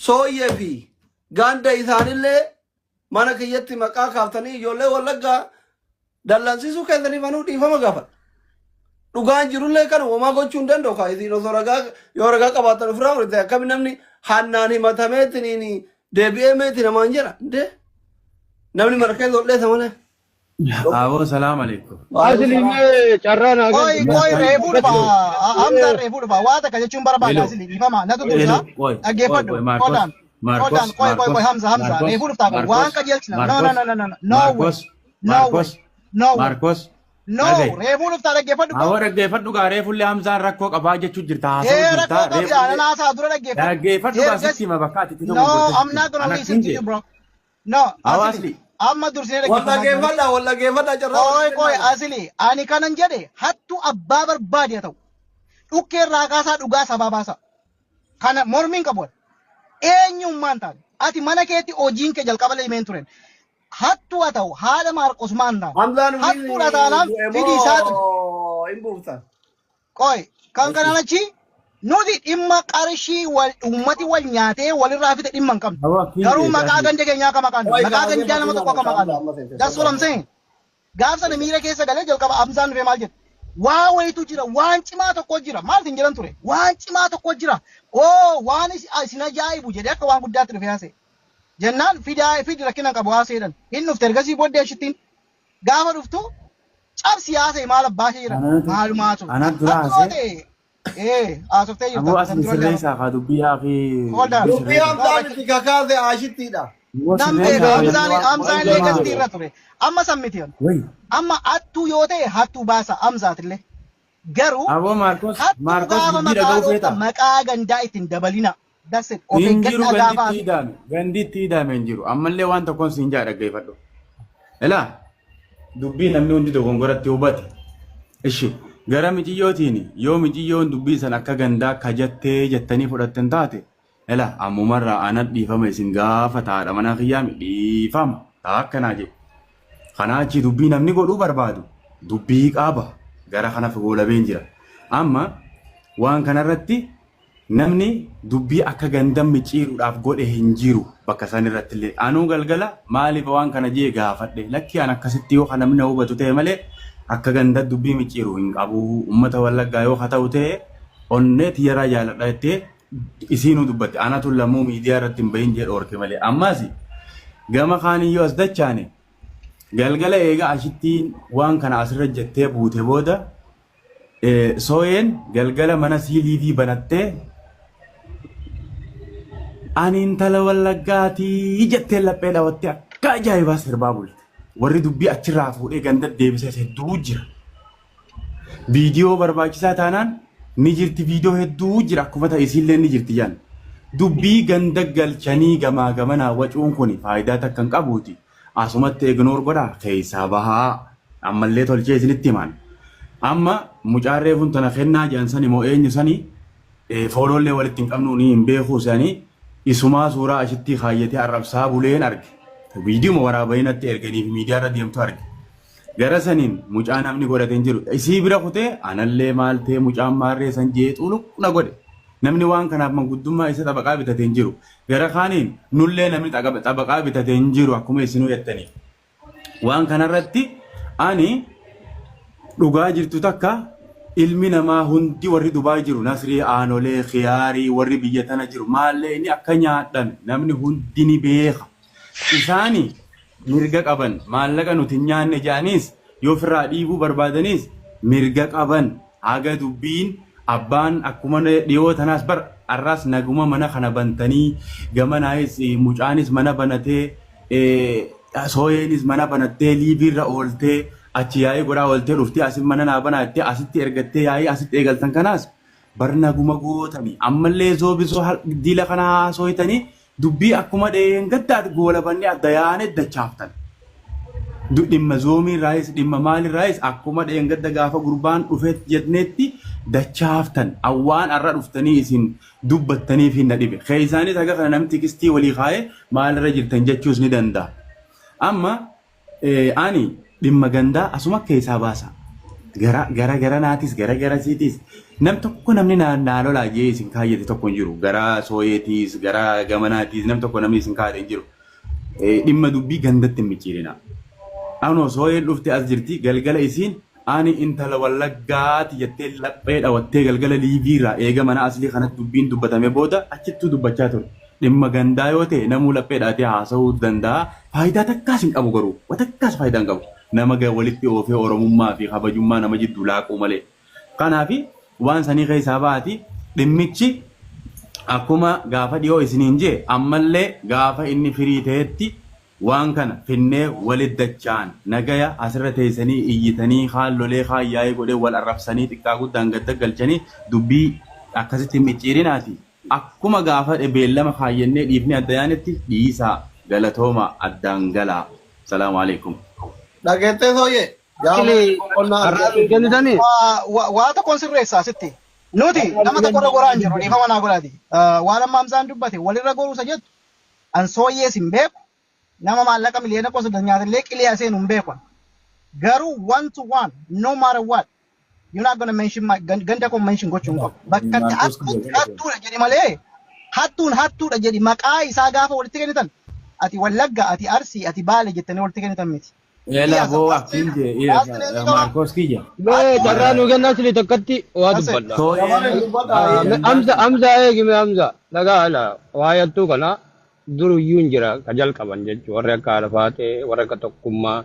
sooyyee fi ganda isaanillee mana kiyyatti maqaa kaaftanii ijoollee Wallaggaa dallansiisuu keessaniif anuu dhiifama gaafadha. Dhugaan jirullee kan uumamaa gochuu hin danda'u kaa isin osoo ragaa yoo ragaa qabaatan ofirraa fudhate akkami namni hannaan himatameetiin deebi'ee meeti namaan jedha. Indee namni mana keessa ol dheessa malee. Aboo salaam alaikum. Waalaikum Asli salaam. mee carraa naa Qoy kenni. qoy reefuu dhufa Hamzaan reefuu dhufa waa takka jechuun barbaada Hello. asli dhiifama natu Hello. dursa Qoy. Qoy. dhaggeeffadhu Qoy. Marcos. hold on hold Marcos. on qoy qoy qoy Marcos. Hamza Hamza Marcos. reefuu dhuftaa waan Marcos. qajeelchina no no Marcos. no no no no way Marcos. no way Marcos. no way Marcos. no Dhaga'i. reefuu dhuftaa dhaggeeffadhu koo Awwa dhaggeeffadhu gaa reefullee Hamzaan rakkoo qabaa jechuu jirta haasa'u ee jirta rakkoo qabda reefullee nan haasaa dura dhaggeeffadhu dhaggeeffadhu gaa ergas sitti hima bakka ati itti no dogoggorte I'm sitti not hima. gonna Ana listen akkin to you jee. bro no Awwa asli asli. amma dursinee Wal dhaggeeffannaa jirra dhaggeeffadha wal dhaggeeffadha carraa qoy walii qoy kennaa. asli ani kanan jedhe hattu abbaa barbaade haa ta'u dhukkee irraa kaasaa dhugaa sabaa baasa kana mormiin qabu ani. Eenyummaan taane ati mana keetti hojiin kee jalqaba limeen turen hattuu haa ta'u haadha Maarqos maan taane Hamzaan hattuudha taanaan du'e fidii saaxili moo hin buuftan. qoy kan kanaan achi nuti dhimma qarshii wal ummati wal nyaatee walirraa fite dhimma hin qabnu Awwa akkin garuu jee maqaa asli. ganda keenyaa akka maqaan Qoy maqaa gaa gandaa nama tokko akka maqaan amma seente that's what I'm saying. Gaaf sana miira keessa galee jalqaba Hamzaan dhufee maal jedhe waa wayitu jira waan cimaa tokko jira maal isin jedhan ture waan cimaa tokko jira oo waan isin ajaa'ibu jedhee akka waan guddaatti dhufee haasa'e jennaan fidaa fidi rakkina hin qabu haasa'eedhan hin dhufte ergasii booddee ashittiin gaafa dhuftu cabsi haasa'e maal abbaa ishee jedhan Anatu maalumaatu anatu dura hattuu haasa'e. ta'e. Ee, haasoftee jirta. Aboo San asli durallee sirreessaa kaa dubbii haa fi Hold on. dubbii Dubbii sirreessaa. Hamzaan itti kakaase Ashittiidha. Aboo Nan sirreessaa beeka kaa Hamzaan namni waan Hamzaan illee jamaa. gastii irra ture. Amma san miti. Wayi. Amma hattuu yoo ta'e hattuu baasa Hamzaatillee. Garuu Aboo Maarkos hattuu Maarkos gaafa dubbii maqaa dhaga'uu dhooftan feetaa? maqaa gandaa ittiin dabalina. That's it. Of Hin jiru eeggadhaa ganditti gaafa hidhaame. Ganditti hidhaame hin jiru. Ammallee waan tokkoon siin jaa dhaggeeffadhu. Ilaa dubbii namni hundi dogongoratti hubate. Ishi gara miciyyootiin yoo miciyyoon dubbii san akka gandaa kajattee jettanii fudhatten taate ilaa ammumarraa ana dhiifama isin gaafa taadha mana kiyyaami dhiifama taa akkanaa jedhe. Kanaa achi dubbii namni godhuu barbaadu dubbii qaba gara kana goolabeen jira. Amma waan kanarratti namni dubbii akka ganda micciiruudhaaf godhe hin jiru bakka san irratti illee. Anuu galgala maaliif waan kana jee gaafadhe lakki an akkasitti yoo kan namni na hubatu ta'e malee akka ganda dubbii micciiru hin qabu. Uummata Wallaggaa yoo haa ta'u ta'e onnee tiyyaraa jaaladha jettee isiinuu dubbatte. Anatu lammuu miidiyaa irratti hin bahin jee dhoorke malee. Ammas gama kaaniyyoo as dachaane galgala eega ashittiin waan kana asirra jettee buute booda Sooyeen galgala mana siiliivii banattee ani intala Wallaggaatii jettee laphee dhawattee akka ajaa'ibaa sirbaa bulte. Warri dubbii achirraa fuudhee ganda deebises hedduu jira. Viidiyoo barbaachisaa taanaan ni jirti, viidiyoo hedduu jira, akkuma ta'e isiillee ni jirti jaan. Dubbii ganda galchanii gamaa gamanaa wacuun kun faayidaa takka hin qabuuti. Asumatti ignore godhaa keessaa bahaa ammallee tolchee isinitti himaan. Amma mucaan reefuun tana kennaa jedhan sani moo eenyu sani fooloollee walitti hin qabnu ni hin beekuu sani isumaa suuraa ashittii kaayyatee arrabsaa buleen arge. Viidiyoo waraabanii natti erganii fi miidiyaa irra deemtu arge. Gara saniin mucaa namni godhate hin jiru. Isii bira kutee anallee maal ta'e mucaan maarree san jee xuluqna godhe. Namni waan kanaaf manguddummaa isa xabaqaa bitate hin jiru. Gara kaaniin nullee namni xabaqaa bitate hin jiru akkuma isinuu jettanii. Waan kanarratti ani dhugaa jirtu takka ilmi namaa hundi warri Dubaay jiru Nasrii Aanolee Khiyaarii warri biyya tana jiru maallee inni akka nyaadhame namni hundi ni beeka. Isaani mirga qaban maallaqa nuti hin nyaanne jedhaniis yoo ofirraa dhiibuu barbaadaniis mirga qaban haga dubbiin abbaan akkuma dhiyoo tanaas bar arraas naguma mana kana bantanii gamanaayis mucaanis mana banatee sooyeenis mana banattee liiviirra ooltee achi yaa'ii godhaa ooltee dhuftee asin mana naa banaa jettee asitti ergattee yaa'ii asitti eegaltan kanaas bar naguma gootanii ammallee zoobisoo dila kana haasooytanii dubbii akkuma dheengaddaat goolabannee adda yaa'anii dachaaftan. Dhimma zoomii irraayis dhimma maalirraayis akkuma dheengadda gaafa gurbaan dhufee jetneetti dachaaftan. Awwaan har'a dhuftanii isin dubbattaniif hin na dhibe. Keessaanis haga kana namni tikistii walii kaa'ee maalirra jirtan jechuus ni danda'a. Amma ani dhimma gandaa asuma keessaa baasa. Gara gara gara naatis gara gara siitis nam tokko namni naa naa lolaa jee isin kaayyate tokko hin jiru. Gara sooyeetiis gara gamanaatiis nam tokko namni isin kaayate hin jiru. Dhimma dubbii gandatti hin micciirina. Anoo sooyeen dhufte as jirti galgala isiin ani intala Wallaggaati jettee laphee dhawattee galgala liiviirraa eega mana aslii kanatti dubbiin dubbatame booda achittuu dubbachaa ture. Dhimma gandaa yoo ta'e namuu laphee dhaatee haasa'uu danda'a. Faayidaa takkaas hin qabu garuu. Wa takkaas faayidaa hin qabu. Nama walitti oofee Oromummaa fi kabajummaa nama jidduu laaquu malee. Kanaaf waan sanii keessaa baati dhimmichi akkuma gaafa dhiyoo isiniin jee ammallee gaafa inni firii ta'etti waan kana finnee walit dachaan nagaya asirra teessanii iyyitanii kaan lolee kaan yaa'ii godhee wal arrabsanii xiqqaa guddaan gad daggalchanii dubbii akkasitti hin micciirinaati akkuma gaafa beellama kaayyannee dhiifnee adda yaanetti dhiisaa galatooma addaan galaa. Salaamu alaikum. Dhageettee sooyyee gaafa Akili boqonnaa carraa argate nuu kennitanii? Waa tokkoon sirreessa asitti. Nuti nama tokko irra goraa hin jirru dhiifama naa godhaati. Waan amma Hamzaan dubbate walirra goruu isa jettu an sooyyees hin beeku nama maallaqa miliyoona qosa nyaatallee qilee seenu hin beeku. Garuu one to one, no matter what, you're not gonna mention my ganda koo mention gochuu hin qabu. Bakka itti Maarkos hattuun hattuudha jedhi malee hattuun hattuudha jedhi maqaa isaa gaafa walitti kennitan ati Wallagga, ati Arsii, ati Baale jettanii walitti kennitan miti. Ela Iyyaasa boo akkin jee Maarkos kiyya. Mee carraa nuu kennaa sili takkatti waa That's it. dubbadha. Dabalee Sooyeen dubbadhaa. Hamza Hamza eegime Hamza dhagaa ala waa yattuu kana duruyyuu hin jira ka jalqaban jechuudha warri akka haadha faatee warri akka tokkummaa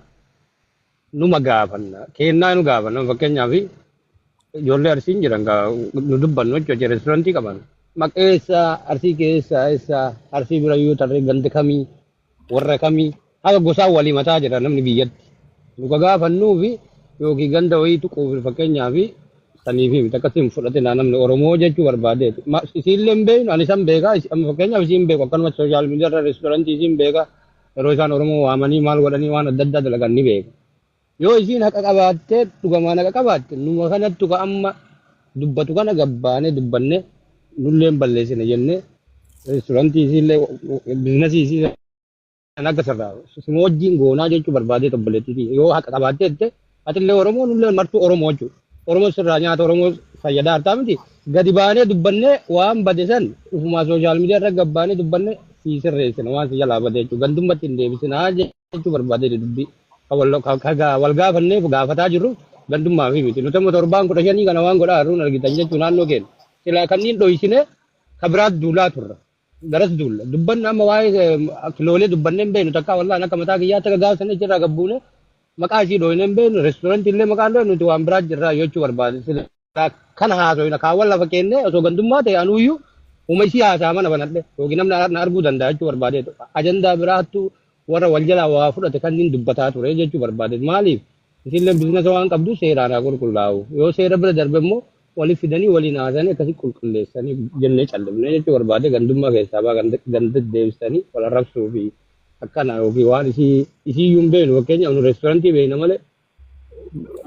numa gaafanna kennaa nu gaafanna fakkeenyaaf. Ijoollee Arsiin jiran gaa nu dubbannu jechuudha reestoorantii qaban. Maqaa eessa Arsii keessa eessa Arsii bira yoo tarree ganda kamii warra kamii haga gosaa walii mataa jira namni biyyatti. Nu ka gaafannuu fi yookiin ganda wayii tuquuf fakkeenyaa fi sanii fi miti akkasiin fudhate naa namni Oromoo jechuu barbaadeeti. Isiillee hin beeknu ani isan beekaa amma fakkeenyaaf isiin beeku akkanuma social media irra reestoorantii isiin beekaa yeroo isaan Oromoo waamanii maal godhanii waan adda addaa dalagan ni beeka. Yoo isiin haqa qabaattee dhugamaan haqa qabaatte numa kanattu ka amma dubbatu kana gabbaanee dubbanne nullee hin balleessine jennee reestoorantii isiillee biizinasii isii sana akka sirraa suma wajjin goonaa jechuu barbaadee obboleettii yoo haqa qabaattee jette atillee Oromoo nullee martuu Oromoo jechuudha. Oromoo sirraa nyaata Oromoo fayyadaa hartaa miti gadi baanee dubbannee waan bade san ufumaa social media irra gabbaanee dubbannee sii sirreessina waan si jalaa bade jechuudha. Gandummatti hin deebisinaa jechuu barbaadee dubbii. Ka wal gaafanneef gaafataa jirru gandummaa fi miti. Nuti amma torbaan 15 kana waan godhaa jirruun argitan jechuu naannoo keenya. Silaa kanneen dhoysine ka biraat duulaa turra. Garas duulla. Dubbanna amma waa'ee kiloolee dubbannee hin beeknu takka wallaan akka mataa kiyyaatti akka gaafa sana achirraa gabbuune maqaa ishii dhooyne hin beeknu reestoorantii illee maqaan dhooyne nuti waan biraa jirraa jechuu barbaade. Silaa kana haasoyna kaawwan lafa keennee osoo gandummaa ta'e anuuyyuu uma isii haasaa mana banadhe yookiin namni na arguu danda'a jechuu barbaadeetu. Ajandaa biraattu warra wal jalaa waa fudhate kanneen dubbataa ture jechuu barbaade. Maaliif isillee biizinasa waan qabdu seeraan haa qulqullaa'u. Yoo seera bira darbe immoo waliif fidanii waliin haasanii akkasii qulqulleessanii jennee callifne jechuu barbaade gandummaa keessaa baa ganda deebisanii wal arrabsuu fi akkana yookiin waan isii isiiyyuu hin beeknu fakkeenyaaf nu reestoorantii beekna malee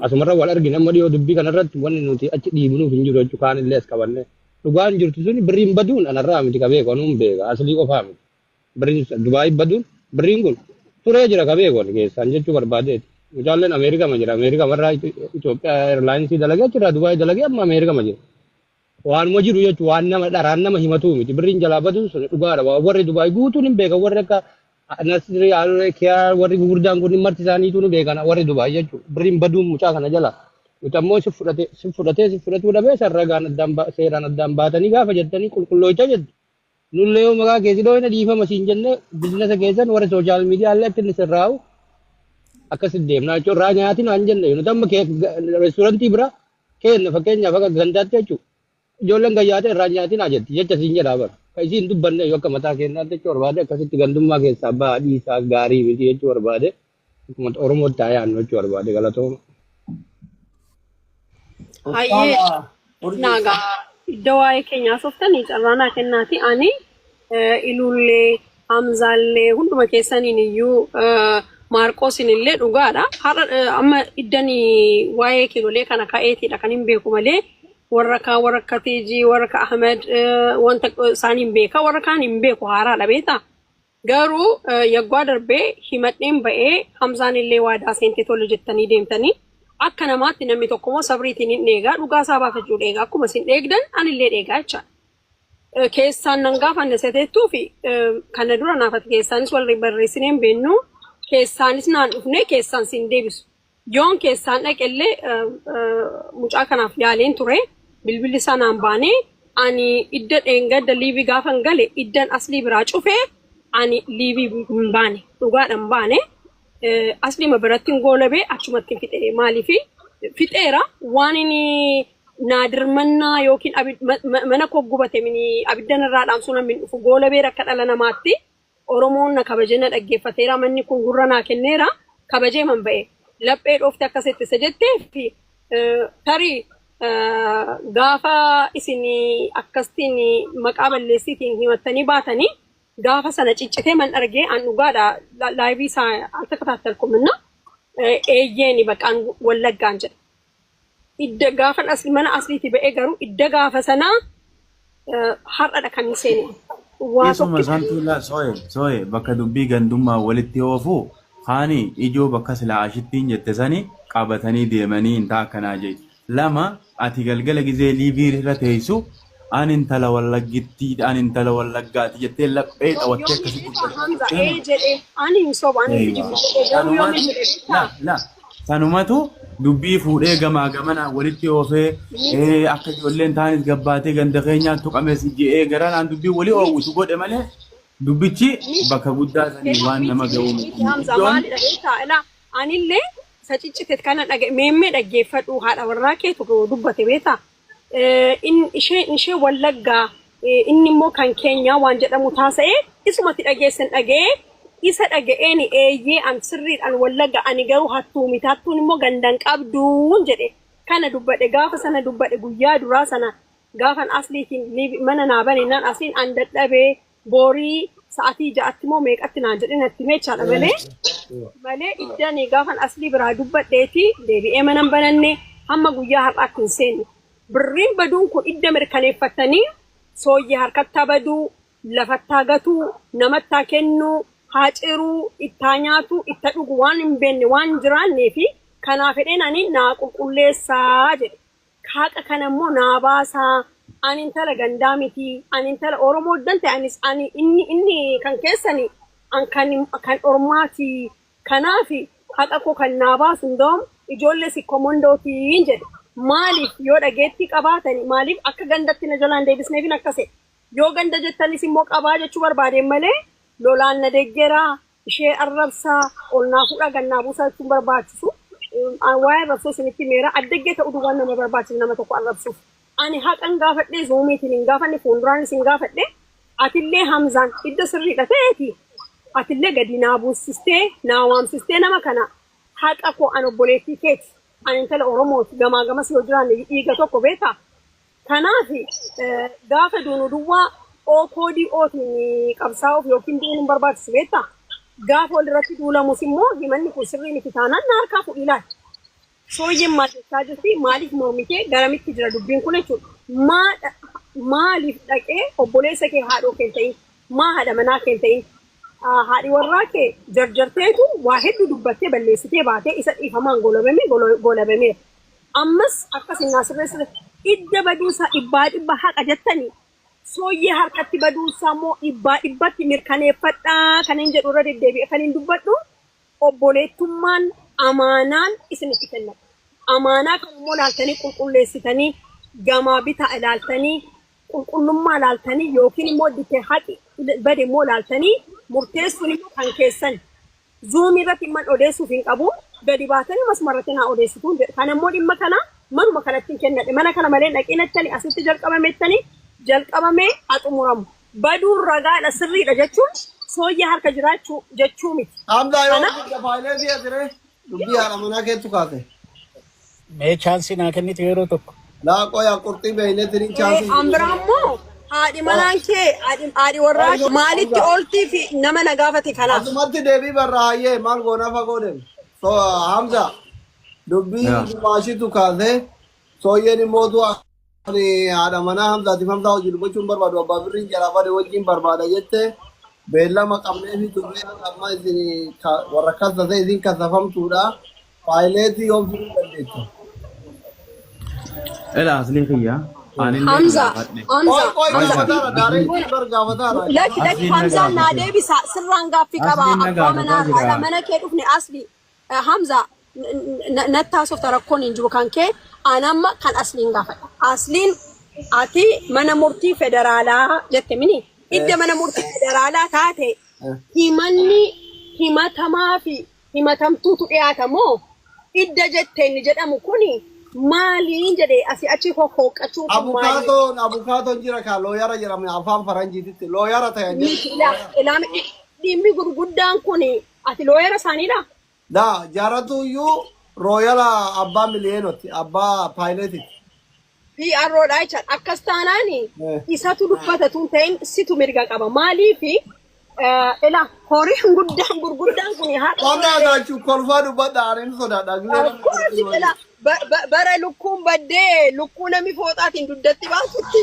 asumarra wal argina amma dhiyoo dubbii kanarratti wanni nuti achi dhiibnuuf hin jiru jechuu kaan illee as qabanne dhugaan jirtu suni birriin baduun anarraa miti ka beeku anuun beeka aslii qofaa miti. Birriin Dubaay baduun birriin kun turee jira ka beeku ani keessaan jechuu barbaadeeti. Mucaalleen Ameerikaa ma jira. Ameerikaa marraa Itoophiyaa Airlines dalagee achirraa Dubaay dalagee amma Ameerikaa ma jira. Waanuma jiru jechuun waan nama dharaan nama himatuu miti. Birriin jalaa baduun sun dhugaadha. Waan warri Dubaay guutuun hin beekan warri akka Nasri Kiyaa warri gurguddaan kun marti isaaniituu ni beekan warri Dubaay jechuudha. Birriin baduun mucaa kana jala. Nuti ammoo si fudhate si fudhatee si fudhatuu dhabee sarragaan addaan seeraan addaan baatanii gaafa jettanii qulqulloocha jettu. Nullee yoo maqaa kee si dhooyne dhiifama siin jenne biizinasa keessan warri social media illee akka inni sirraa'u akkasitti deemna jechuudha. Irraa nyaatina hin jenne nuti amma reestoorantii bira keenna fakkeenyaaf akka gandaatti jechuudha. Ijoolleen gayyaatee irraa nyaatinaa jetti jecha siin jedhaa bara. Kan isiin dubbanne yoo akka mataa keenyaatti jechuu barbaade akkasitti gandummaa keessaa ba'a dhiisaa gaarii miti jechuu barbaade akkuma Oromootti haa yaadnu jechuu barbaade galatooma. Hayyee Ustaaza Urjii. Naagaa iddoo waa'ee keenyaa softanii carraa naa kennaati. Ani Iluullee, Hamzaallee hunduma keessaniin iyyuu Maarqoosin illee dhugaadha. Har'a amma iddan waa'ee kiilolee kana ka'eetiidha kan hin beeku malee warra kaan warra akka Tiijii, warra akka Ahmed wanta isaan hin beeka warra kaan hin beeku haaraadha beektaa. Garuu yaggaa darbee himadheen ba'ee Hamzaan illee waadaa seentee tole jettanii deemtanii akka namaatti namni tokko immoo sabriitiin hin dheegaa dhugaa isaa baafachuu dheegaa akkuma isin dheegdan anillee dheegaa jechaadha. Keessaan nan gaafanne seteettuu fi kana dura naafati keessaanis wal barreessinee hin beeknu keessaanis naan dhufne keessaan siin deebisu. Yoon keessaan dhaqellee mucaa kanaaf yaaleen ture. Bilbilli isaa naan baane. Ani idda dheengadda liivii gaafan gale iddan aslii biraa cufee ani liivii hin baane. Dhugaadha hin baane. Asliima biratti hin goolabee achumatti hin fixe. Maaliif fixeera waan inni naa dirmannaa yookiin mana koo gubate mini abidda narraa dhaamsuu namni hin dhufu goolabeera akka dhala namaatti. Oromoon na kabajee na dhaggeeffateera, manni kun gurra naa kenneera, kabajeeman ba'e. Laphee dhoofte akkas itti isa jetteef tarii gaafa isin akkastiin maqaa balleessiitiin himattanii baatanii gaafa sana ciccitee man argee an dhugaadha laayivii isaa al takataattalkuminna eeyyeeni baqaan wallaggaan jedhe. Idda gaafa asli mana asliiti ba'ee garuu idda gaafa sanaa har'adha kan hin seene. Waa Isuma tokkicha. santu la sooye sooye bakka dubbii gandummaa walitti oofu kaani ijoo bakka silaa ashittiin jette sani qabatanii deemanii intaa akkanaa jee. Lama ati galgala gizee liivii irra teessu an intala wallaggitti an intala wallaggaati jettee laphee dhawattee Yoom akkasitti beektaa dubbachaa Hamza turtee ee jedhee ani hin sobu ani hin Eeywa. kijibu jedhee garuu yoom Sanumatu jedhee la beektaa la sanumatu dubbii fuudhee gamaa gamanaa walitti oofee akka ijoolleen taanis gabbaatee ganda keenyaa tuqames je'ee garanaan dubbii walii oowwitu godhe malee dubbichi bakka guddaa sanii waan nama ga'uu miti miti. Hamza Iddoon maalidha beektaa ilaa anillee Isa ciccite kana dhage meemmee dhaggeeffadhu haadha warraa keetu dubbate beektaa? Ishee ishee Wallaggaa, inni immoo kan keenyaa waan jedhamu taasa'ee isumatti dhageessan dhaga'ee isa dhaga'een eeyyee an sirriidhaan Wallagga, ani garuu hattuu miti, hattuun immoo gandan qabduun jedhe. Kana dubbadhe gaafa sana, dubbadhe guyyaa duraa sana gaafan asliitiin mana naa bane naan asliin an dadhabee boorii sa'atii 6tti immoo meeqatti naan jedhe natti meechaadha malee malee iddaan gaafan aslii biraa dubbadheeti deebi'ee mana hin bananne, hamma guyyaa har'aatti hin seenne. Birriin baduun kun idda mirkaneeffattanii sooyyee harkattaa baduu, lafattaa gatuu, namattaa kennuu, haa ciruu, ittaa nyaatuu, itta dhugu waan hin beekne waan hin jiraannee fi kanaa fedheen ani naa qulqulleessaa jedhe. Haqa kana immoo naa baasaa. Ani intala gandaa miti. Ani intala Oromoo dan ta'e, anis ani inni kan keessani an kan ormaati. Kanaaf haqa koo kan naa baasu hundaa'um ijoollee sikkomondootiin jedhe. Maaliif yoo dhageettii qabaatani maaliif akka gandatti na jalaan deebisneefin akkase. Yoo ganda jettanis immoo qabaa jechuu barbaadeen malee lolaan na deeggeraa, ishee arrabsaa, ol naa fuudhaa gannaa buusaa jechuun barbaachisu. Waa'ee arrabsoo isinitti meera addaggee ta'uu duwwaan nama barbaachisu nama tokko arrabsuuf. Ani haqan gaafadhee Zoomiitiin hin gaafanne, fuulduraanis hin gaafadhe. Atillee Hamzaan idda sirriidha ta'eeti. Atillee gadi naa buusistee naa waamsistee nama kana haqa koo an obboleettii keeti. Ani intala Oromooti, gamaa gamas yoo jiraanne dhiiga tokko beekaa. Kanaaf gaafa duunu duwwaa okoodii ootiin qabsaa'uuf yookiin du'uun hin barbaachisu beektaa? Gaafa walirratti duulamus immoo himanni kun sirrii miti taanaan na harkaa fuudhii laali. Sooyyeen maal jechaa jirti? Maaliif mormitee? Garamitti jira dubbiin kun jechuudha. Maaliif dhaqee obboleessa kee haadhoo kee hin ta'in? Maa haadha manaa kee hin ta'in? Haadhi warraa kee jarjarteetu waa hedduu dubbattee balleessitee baatee isa dhiifamaan golabame golabameera. Ammas akkas hin sirreessite idda baduusaa dhibbaa dhibba haqa jettanii sooyyee harkatti baduusaa immoo dhibbaa dhibbatti mirkaneeffadhaa kan hin jedhu irra deddeebi'e kan hin dubbadhu obboleettummaan amaanaan isinitti kennama. Amaanaa kan immoo ilaaltanii qulqulleessitanii gamaa bitaa ilaaltanii qulqullummaa ilaaltanii yookiin immoo dite haqi bade immoo ilaaltanii murteessuun immoo kan keessan. Zoomii irratti dhimma odeessuuf hin qabu. Gadi baatanii masuma irratti naa odeessituun jedhu. Kana immoo dhimma kana manuma kanatti hin kennadhe. Mana kana malee dhaqiinattanii asitti jalqabamettanii jalqabamee haa xumuramu. Baduun ragaadha sirriidha jechuun sooyyee harka jiraachuu jechuu miti. Hamzaa yoo Kanaaf fidda faayilee si'a ture dubbii haadha manaa keettu kaase. Mee chance naa kennitu yeroo tokko. Laa qoya qurxii beeyneetiin hin chance. An biraa immoo haadhi manaan kee haadhi warraa kee maalitti ooltii fi nama na gaafate kanaaf. Asumatti deebii barraa hayyee maal goonaa fagoo deemu. So Hamza dubbii gumaashitu kaase sooyyeen immootu ani haadha manaa Hamzaatiif Hamzaa wajjin dubbachuun barbaadu abbaa birriin jalaa bade wajjin barbaada jette beellama qabnee fi turree amma isin warra kassase isin kassafamtuudha. Faayileetii yoom fiduu dandeetta? Ela asliin kiyya. Anillee Hamza, gaafadhe. Hamza, Qoy qoy Hamza. gaafataara daareetti bar gaafataara. Lakki lakki Asliin na Hamzaan naa gaafate. deebisa sirraan gaaffii qaba Asliin na abbaa gaafataa manaa jira. haadha mana kee dhufne asli. Hamza natti haasofta rakkoon hin jiru kan kee an amma kan asliin gaafadha. Asliin ati mana murtii federaalaa jette mini idda mana murtii federaalaa taate himanni himatamaa fi himatamtuutu dhiyaata moo idda jette inni jedhamu kuni maaliin jedhe asii achi hohooqqachuun kun maali? Abukaatoon jira kaa lawyer jedhama afaan faranjiititti lawyer ta'an Miti jedhu. ilaa ilaa dhimmi gurguddaan kun ati lawyer isaaniidha? Laa jaaratu iyyuu lawyer abbaa miliyoonoti abbaa paayileetitti. PRO dha jechaadha. Akkas taanaan isatu dubbata tun ta'in situ mirga qaba. Maaliif ilaa horiin guddaan gurguddaan kun haadha Qonna gaachuu kolfaa dubbadha ani hin sodaadha. Of course ilaa bara lukkuun baddee lukkuu namni fooxaatiin duddatti baasutti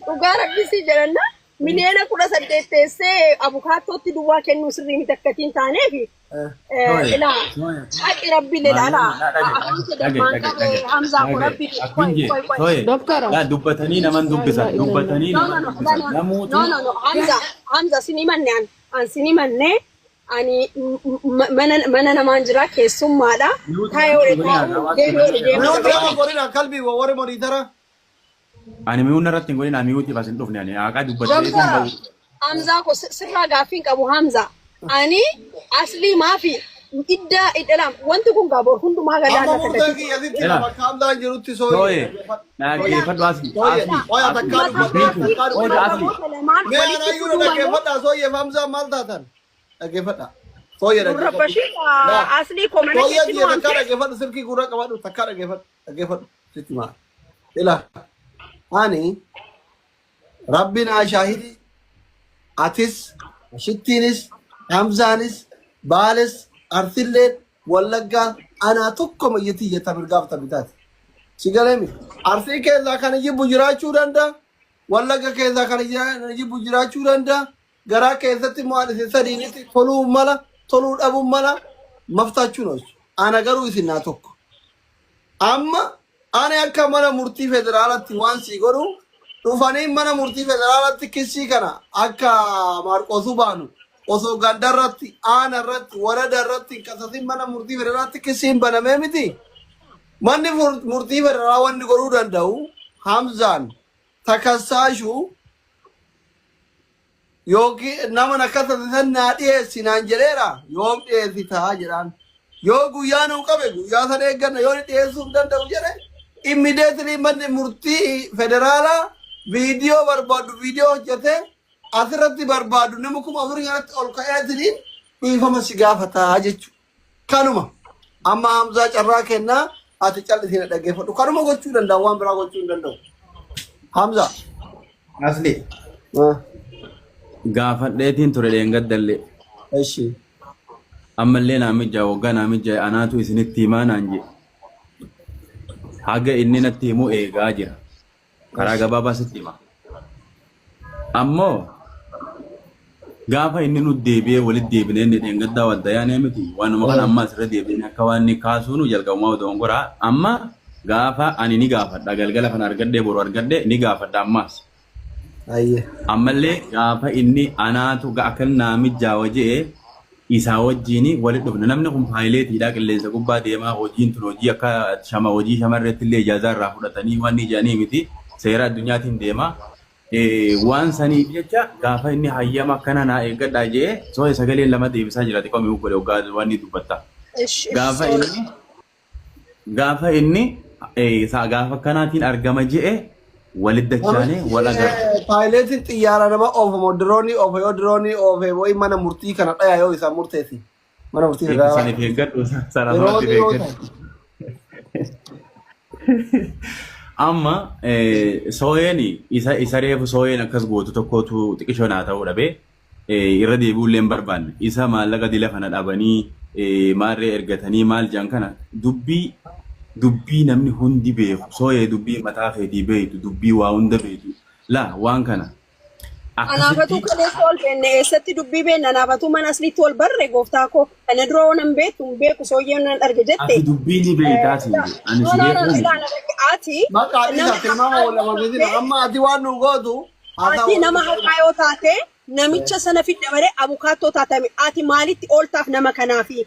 dhugaa rabbisii jedhanna miliyoona 18 teessee abukaattootti duwwaa kennuu sirrii miti akkatiin taaneefi ilaa haqi rabbi ilaala afaan kee dammaan qabe Hamzaa ko rabbi qoy qoy qoy. Doktara. Laa dubbatanii naman dubbisan dubbatanii No, no, naman no, dubbisan no, namuutu no, no, no, Hamza, Hamza, sini manne an, an sini manne, ani mana namaan jira keessummaadha. Taa'ee oole taa'u, deemee oole deemuu Mute dha. nama godhina kalbii warri monitor. Ani mute irratti hin godhin, ani muteiif as hin dhufne, ani haqaa dubbatee hin Doktara, bahu. Hamzaa ko sirraa gaaffii hin qabu Hamza. Ani aslii maafi Iddaa iddalam wanti kun gaabor hundumaa Amma galaana murteen kadhati. kiyya sitti Ela. lama kaamdaan jirutti sooyye. Sooyye. Dhaggeeffadhu asli. Sooyye. Asli. Oya Asli. takkaa Mata dubbadhu. Dubbiin kun. Takkaa Oya dubbadhu. asli. namoota lamaan Mee walitti anaayyuu fiduu malee dhaggeeffadhaa sooyye famsaa maal taatan? Dhaggeeffadhaa. Sooyye dhaggeeffadhu. Rabbashii Laa. aslii koo mana Sooyye keetti kiyya nu takkaa waamte. dhaggeeffadhu silkii gurra qabadhu takkaa dhaggeeffadhu. Dhaggeeffadhu. Sitti maal? Ila. Ani rabbi naa shaahidi atis shittiinis Hamzaanis Baales Arsilleen Wallaggaa anaa tokko mayyatti iyyata mirgaaf taphitaati. Si galeemi Arsii keessaa kan jibbu jiraachuu danda'a. Wallagga keessaa kan jibbu jiraachuu danda'a. Garaa keessatti immoo ani isin sadiinitti toluu mala toluu dhabuu mala maftaachuun oolchu. Ana garuu isin naa tokko. Amma ani akka mana murtii federaalatti waan sii godhu dhufanii mana murtii federaalatti kissii kana akka Maarqosuu baanu osoo gandarratti aanarratti waradaarratti hin qasasin mana murtii federaalaatti kissiin banamee miti. Manni murtii federaalaa wanni godhuu danda'u Hamzaan takassaashuu yookiin nama akkasatti san naa dhiyeessi naan jedheera yoom dhiyeessitaa jedhaan. Yoo guyyaa nuu qabe guyyaa sana eegganna yoo inni dhiyeessuu hin danda'u jedhe immediately manni murtii federaalaa viidiyoo barbaadu viidiyoo hojjete asirratti barbaadu nama 4000 kanatti ol ka'eetiniin dhiifama si gaafataa jechuudha. Kanuma amma Hamzaa carraa kennaa ati callisii na dhaggeeffadhu. Kanuma gochuu danda'a waan biraa gochuu hin danda'u. Hamzaa. Asli. Gaafadheetiin ture dheengaddallee. Eshi. Ammallee naa mijaa waggaa naa mijaa anaatu isinitti himaa naan jedhe. Haga inni natti himu eegaa jira. Karaa gabaabaa sitti hima. Ammoo gaafa inni nu deebi'ee walitti deebinee inni dheengaddaa wadda yaanee miti waanuma kana amma asirra deebinee akka waan inni kaasuunu jalqabumaa doongoraa amma gaafa ani ni gaafadha galgala kana argadhee boru argadhee ni gaafadha ammaas. Ayyee. Ammallee gaafa inni anaatu akka naa mijjaawa je'e isaa wajjin walitti dhufne. Namni kun paayileetiidha qilleensa gubbaa deemaa hojiin tun hojii akka shama hojii shamarreetti illee ijaazaa irraa fudhatanii waan ija'anii miti seera addunyaatiin deema. Waan saniif jecha gaafa inni hayyama akkana naa eeggadhaa je'e soo'e sagaleen lama deebisaa jira xiqqoo mi'uu godhe hoggaa waan inni dubbatta. Ish ish Gaafa sorry. inni gaafa inni gaafa akkanaatiin argama je'e walitti dachaanee wal agarra. Paayileetiin xiyyaara nama oofa moo diroonii oofa yoo diroonii oofe wayi mana murtii kana dhaya yoo isaan murteessi. Mana murtii Eegga federaalaa. saniif eeggadhu sana sanatti Diroonii yoo eeggadhu. ta'e. Amma sooyeen isa reefu sooyeen akkas gootu tokkotu xiqishoo naa ta'uu dhabee irra deebi'uu illee hin barbaanne. Isa maallaqa dila kana dhabanii maarree ergatanii maal jedhan kana dubbii dubbii namni hundi beeku sooyee dubbii mataa keetii beektu dubbii waa hunda beektu laa waan kana Anaafatu akkasitti kaleessa ol beenne eessatti dubbii beenne anaafatu mana asliitti ol barre gooftaa koo kana dura waan beektu hin beeku sooyyeen nan arge jette. Ati dubbii ni beektaa siin jedhe ani No si no no beekuu miti. ilaala ati Maqaa nama dhiisa tilmaama haqaa wal yoo amansiisina. taate Amma ati waan nu gootu haasaa ati wal nama haqaa yoo taate namicha sana fidda malee abukaattoo taatame ati maalitti ooltaaf nama kanaafi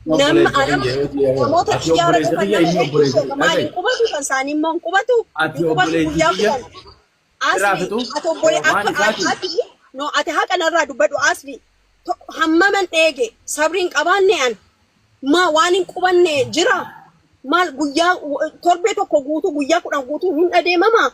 nama Obboleessa nama kiyya namoota ati xiyyaara obboleessa dhufan kiyya nama inni hedduu obboleessa seeta maal dhaga'i hin qubatu kan isaanii immoo hin qubatu ati hin qubatu obboleessi guyyaa kiyya 10 irraa asli fixu ati obbole waan akka isaatiin ati no ati haqa narraa dubbadhu asli hammaman dheege sabriin qabaanne an maa waan hin qubanne jira maal guyyaa torbee tokko guutuu guyyaa 10 guutuu hin adeemama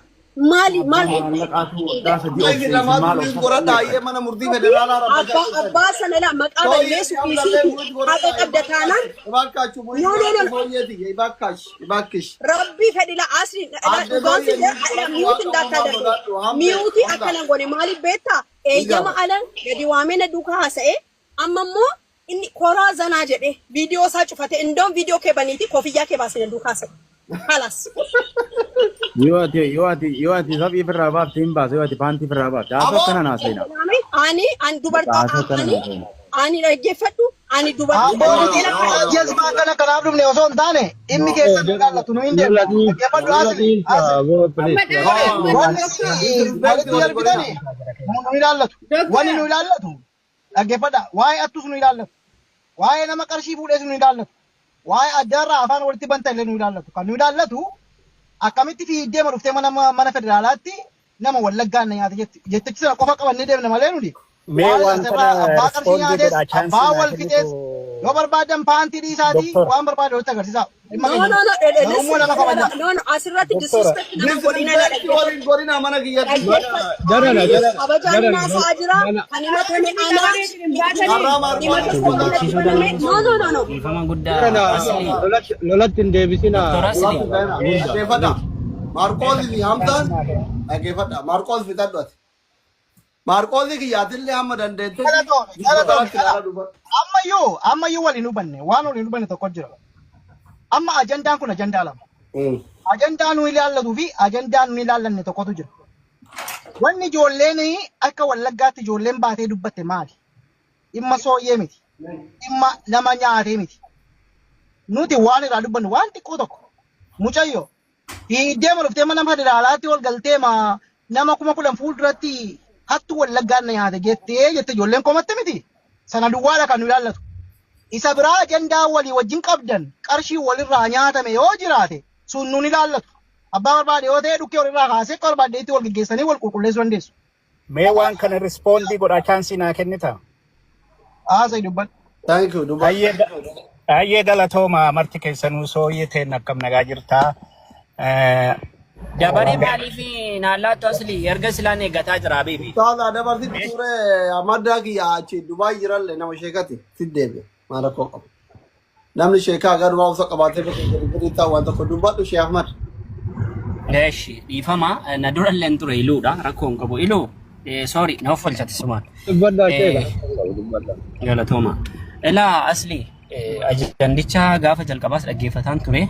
maali abbaa maal maallaqaatu waggaa 3 Isin obseessi lamaatu maal miis obsa godhadhaa fudhanne ayyee mana murtii federaalaa abbaa rabbachaa jirtan. abbaa sana laa maqaa Sooyyee balleessu ammallee dhiisiiti murit haqa godhadhaa qabda taanaan ibaakkachu murit no no godhadhu no sooyyeeti ibaakkash ibaakkish. Rabbii fedhi la asli Adde dhugaan si sooyyee murit godhadhu miyuuti waaqa ndaakkaa uumamaa darbe sodaadhu hambe miyuuti hamza akkana gone maaliif beektaa ni eeyyama gaafata. ala gadi waamee na duukaa haasa'e amma immoo inni koraa zanaa jedhe viidiyoo isaa cufate indoon viidiyoo kee baniiti koofiyyaa kee baasee na duukaa haasa'e halas. Yoo ati saphii ofirraa baafte hin baasa yoo ati paantii ofirraa baafte haasoo Aboo akkana naaseenaa. Ani dubartii Haasoo akkana ani naaseenaa. ani dhaggeeffadhu ani dubartii Abboo ani nuti hoteela kana jazbaa kana kanaaf dhufne osoo hin taane dhimmi keessan nu ilaallatu nu hin deemna. Dhaggeeffadhu asli asli. Wanni isin walitti darbitani nu ilaallatu. Wanni nu ilaallatu dhaggeeffadha. Waa'ee attus nu ilaallatu. Waa'ee nama qarshii fuudhees nu ilaallatu. Waa'ee addaarraa afaan walitti banta illee nu ilaallatu. Kan nu ilaallatu akkamitti fiiddee ma dhuftee mana mana federaalaatti nama Wallaggaan na nyaate jetti. Jettichi sana qofa qabannee deemna malee nuti. Mee Waan waan asirraa kana abbaa qarshii rispoondii nyaates godhaa chaansii abbaa naa wal fixees kennitu yoo barbaadan paantii dhiisaatii doktora. waan barbaade walitti agarsiisaa. Dhimma No, keenya no, miti. no, Garuu immoo listen, nama kabajaa. no, no, asirratti Doktora. disrespect nama godhina na Disrespect waliin dhaggeeffadhu. godhina mana kiyyatti. Dhaggeeffadhu. Jarana Ani jarana kabajaan jarana naasaa jira, mana kan himatame ana, Har'aa Maarqoos himata itti sobaa natti godhaa. baname. No, no, no, no. Dhiifama guddaa jarana asli. lolatti lolatti hin deebisinaa. Doktor Asli. Lolatti seenaa. Dhaggeeffadha. Maarqoos fi Hamzaan dhaggeeffadha. Maarqoos fixadhu ati. Maarqoos kiyyaatillee hamma dandeettetti Galatoomi galatoomi doktoratti ala ilaala dubbadhu. ammayyuu ammayyuu wal hin hubanne waan wal hin hubanne tokko jira. Amma ajandaan kun ajandaa lama. Ajandaa nu ilaallatuu fi ajandaa nu ilaallanne tokkotu jira. Wanni ijoolleen akka wallaggaatti ijoolleen baatee dubbatte maali? Dhimma sooyyee miti. Dhimma nama nyaatee miti. Nuti waan irraa dubbannu waan xiqqoo tokko. Mucayyo hiiddee ma dhuftee mana federaalaatti ol galtee ma nama 10,000 fuulduratti hattu wallaggaan na nyaate jettee jette ijoolleen komatte miti. Sana duwwaadha kan nu ilaallatu. Isa biraa ajandaa walii wajjin qabdan qarshii walirraa nyaatame yoo jiraate sun nun ilaallatu. Abbaa barbaade yoo ta'e dhukkee walirraa kaasee akka barbaaddeetti wal geggeessanii wal qulqulleessuu dandeessu. Mee waan kana rispoondii godhaa chaansii naa kennita. Haasa'ii dubbadhu. Thank you dubbadhu. Hayyee hayyee galatooma marti keessanuu sooyyee teen akkam nagaa jirtaa. Dabaree maaliif naan laattu asli erga silaan eeggataa jira habiibi. Ustaaza dabarsitti ture maddaa kiyya achi Dubaay jirallee nama sheekati si deebi'a. Maal rakkoo qabu. Namni sheekaa garuu obsa qabaatee bakka gadi gadi taa'u waan tokko dubbadhu Sheekh Ahmad. Eeshi dhiifama na dura illee ture iluudha rakkoo hin qabu iluu sorry na offolchate sumaan. Dubbadhaa sheeka. Dubbadhaa. Galatooma. Ilaa asli ajandicha gaafa jalqabaas dhaggeeffataan ture.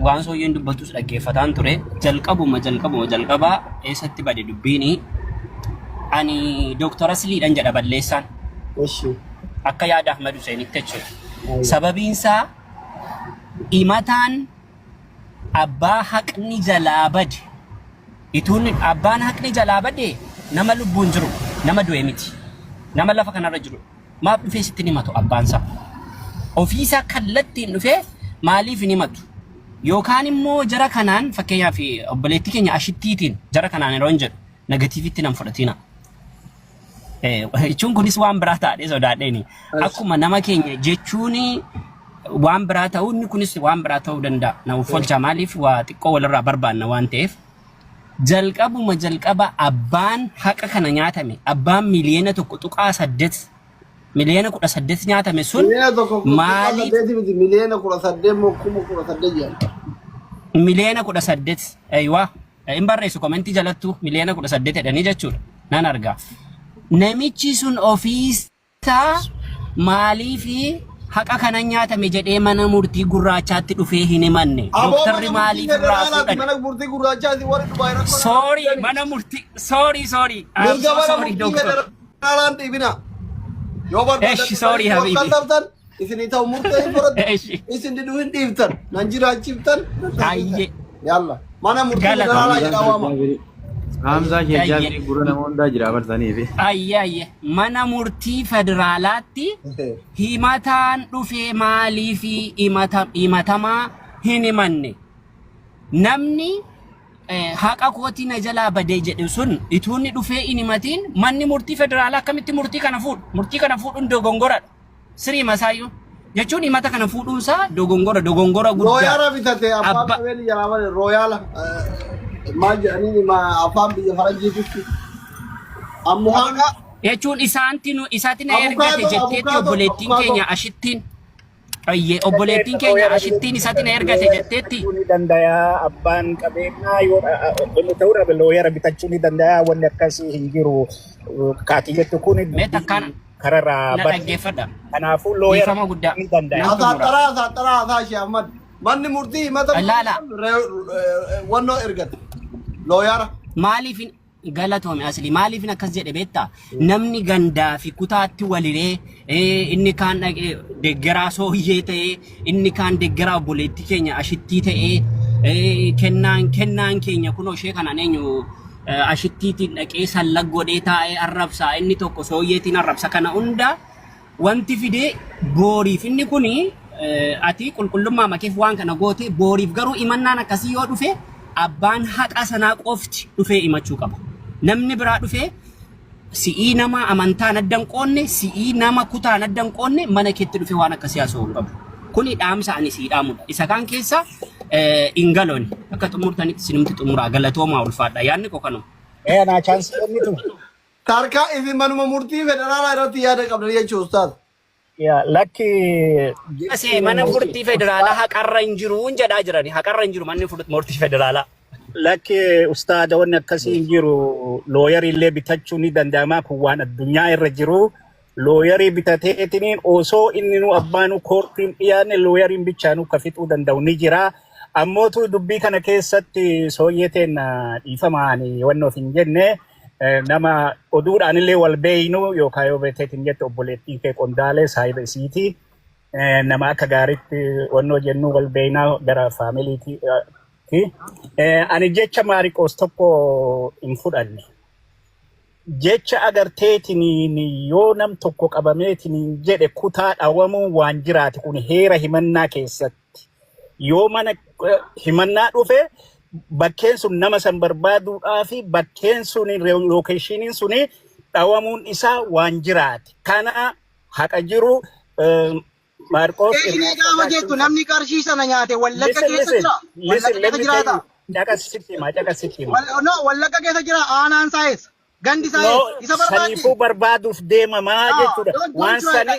Waan sooyyeen dubbatus dhaggeeffataan ture. Jalqabuma jalqabuma jalqabaa eessatti bade dubbiini. Ani Dooktar Asliidhan jedha balleessaan. Eshi. Akka yaada Ahmad Huseenitti jechuudha. Sababiin isaa himataan abbaa haqni jalaa bade ituun abbaan haqni jalaa bade nama lubbuun jiru nama du'e miti. Nama lafa kanarra jiru. Maaf dhufee sitti hin himatu abbaan isaa? Ofiisaa kallattiin dhufee maaliif hin himatu? Yookaan immoo jara kanaan fakkeenyaaf obboleettii keenya ashittiitiin jara kanaan yeroo hin jedhu negatiivitti nan fudhatina. Jechuun kunis waan biraa taadhee sodaadheeni. Akkuma nama keenya jechuun waan biraa ta'uu inni kunis waan biraa ta'uu danda'a. Na uffolcha maaliif waa xiqqoo walirraa barbaanna waan ta'eef. Jalqabuma jalqaba abbaan haqa kana nyaatame abbaan 1.8 miliyoona 18 nyaatame sun Miliyoona 1.8 maaliif miti miliyoona 18 moo 18,000 jedhan. Miliyoona 18 aywa hin barreessu komentii jalattu miliyoona 18 jedhanii jechuudha nan argaa. Namichi sun ofiisaa maaliif haqa kana nyaatame jedhee mana murtii gurraachaatti dhufee hin himanne. Aboo Dooktarri mana murtii maaliif irraa federaalaati fuudhan? mana murtii gurraachaati warri Dubaay rakkoo nama Sorry fidani. mana murtii sorry sorry I'm Mirga so mana sorry murtii doctor. federaalaan dhiibina. Yoo barbaadan Eshi sorry dhufanii habibi. wal isinii ta'u murtee hin fudhattu. Eshi. Isin diduu hin dhiiftan. Nan jiraachiftan. Nan taasisan. Ayyee. Yalla. Mana murtii Galata. federaalaa jedhaa waama. Hamzaa Ayyee. Sheekh gurra nama hundaa jira barsaniifi. Ayyee ayyee. Mana murtii federaalaatti himataan dhufee maaliif himatamaa hin himanne? Namni haqa kootii na jalaa badee jedhe sun ituu inni dhufee hin himatiin manni murtii federaalaa akkamitti murtii kana fuudhu? Murtii kana fuudhuun dogongoradha. Sirii masaayyuu. Jechuun himata kana fuudhuunsaa dogongora dogongora guddaa. Rooyaala bitate abbaan qabeenya jalaa bade rooyaala maal jedhanii afaan biyya faranjiititti. Ammuhaan Jechuun isaanti nu isaatti na ergate abukaatoo jetteetti abukaatoo obboleettiin abukaatoo. keenya ashittiin. Ayyee obboleettiin keenya ashittiin isaatti na ergate jetteetti. Bitachuu ni danda'a abbaan qabeenyaa yoo inni ta'uu dhabe looyara bitachuu ni danda'a wanni akkasii hin jiru. Kaati jettu kun Mee dubbii takkaan kararraa na badde. dhaggeeffadha. Kanaafuu looyara Dhiifama guddaa. ni danda'a. Nan xumura. Asaaxaraa asaaxaraa asaa ishee Ahmad. Manni murtii himata Laala. wannoo ergate. Looyara. Maaliif hin galatoome asli maaliif hin akkas jedhe beektaa? Namni gandaa fi kutaatti waliree inni kaan dhaqee deeggaraa sooyyee ta'ee inni kaan deeggaraa obboleettii keenya ashittii ta'ee kennaan kennaan keenya kunoo ishee kanaan eenyu ashittiitiin dhaqee sallag godhee taa'ee arrabsaa inni tokko sooyyeetiin arrabsa kana hunda wanti fidee booriif inni kuni ati qulqullummaa makeef waan kana goote booriif garuu imannaan akkasii yoo dhufe abbaan haqa sanaa qofti dhufee himachuu qaba. Namni biraa dhufee Si'ii nama amantaan adda hin qoonne, si'ii nama kutaan adda hin qoonne mana keetti dhufe waan akkasii haasa'uu hin qabu. Kuni dhaamsa ani sii dhaamudha. Isa kaan keessa hin galooni. Akka xumurtanitti isinumti xumuraa, galatoomaa, ulfaadha. Yaadni koo kanuma. Ee, anaa chance kennitu. Tarkaa isin manuma murtii federaalaa irratti yaada qabdan jechuun, ustaaz. Yaa, lakki. Asee mana murtii federaalaa haqarra hin jiru jedhaa jirani. Haqarra hin jiru manni murtii federaalaa. Lakki ustaada, wanni akkasii hin jiru. Lawyerii illee bitachuu ni danda'ama. Kun waan addunyaa irra jiru. Lawyerii bitateetiniin osoo inni nu abbaanu courtiin dhiyaanne lawyeriin bichaanuu ka fixuu danda'u ni jira. Ammootu dubbii kana keessatti sooyyeteen dhiifama, ani wannoof hin jenne, nama oduudhaan illee wal beeynu yookaan yoo beekteetiin jette obboleettiin kee qondaalee saahiba isiiti. Nama akka gaariitti wannoo jennu wal beeynaa gara familyitii. Ani jecha Maariqoos tokko hin fudhanne. Jecha agarteetiin yoo nam tokko qabameetiin jedhe kutaa dhawamuun waan jiraate, kun heera himannaa keessatti. Yoo mana himannaa dhufe bakkeen sun nama san barbaaduudhaa fi bakkeen sun, locationiin sun dhawamuun isaa waan jiraate. Kana haqa jiru Maarqoos Locationii gaafa jettu namni qarshii sana nyaate Wallagga keessa jira. Wallagga keessa jiraata. Caqasitti hima, caqasitti hima. No, Wallagga keessa jira, aanaan isaa eessa? Gandi isaa No, eessa? Isa barbaadde. saniifuu barbaaduuf deemamaa jechuudha. Waan sani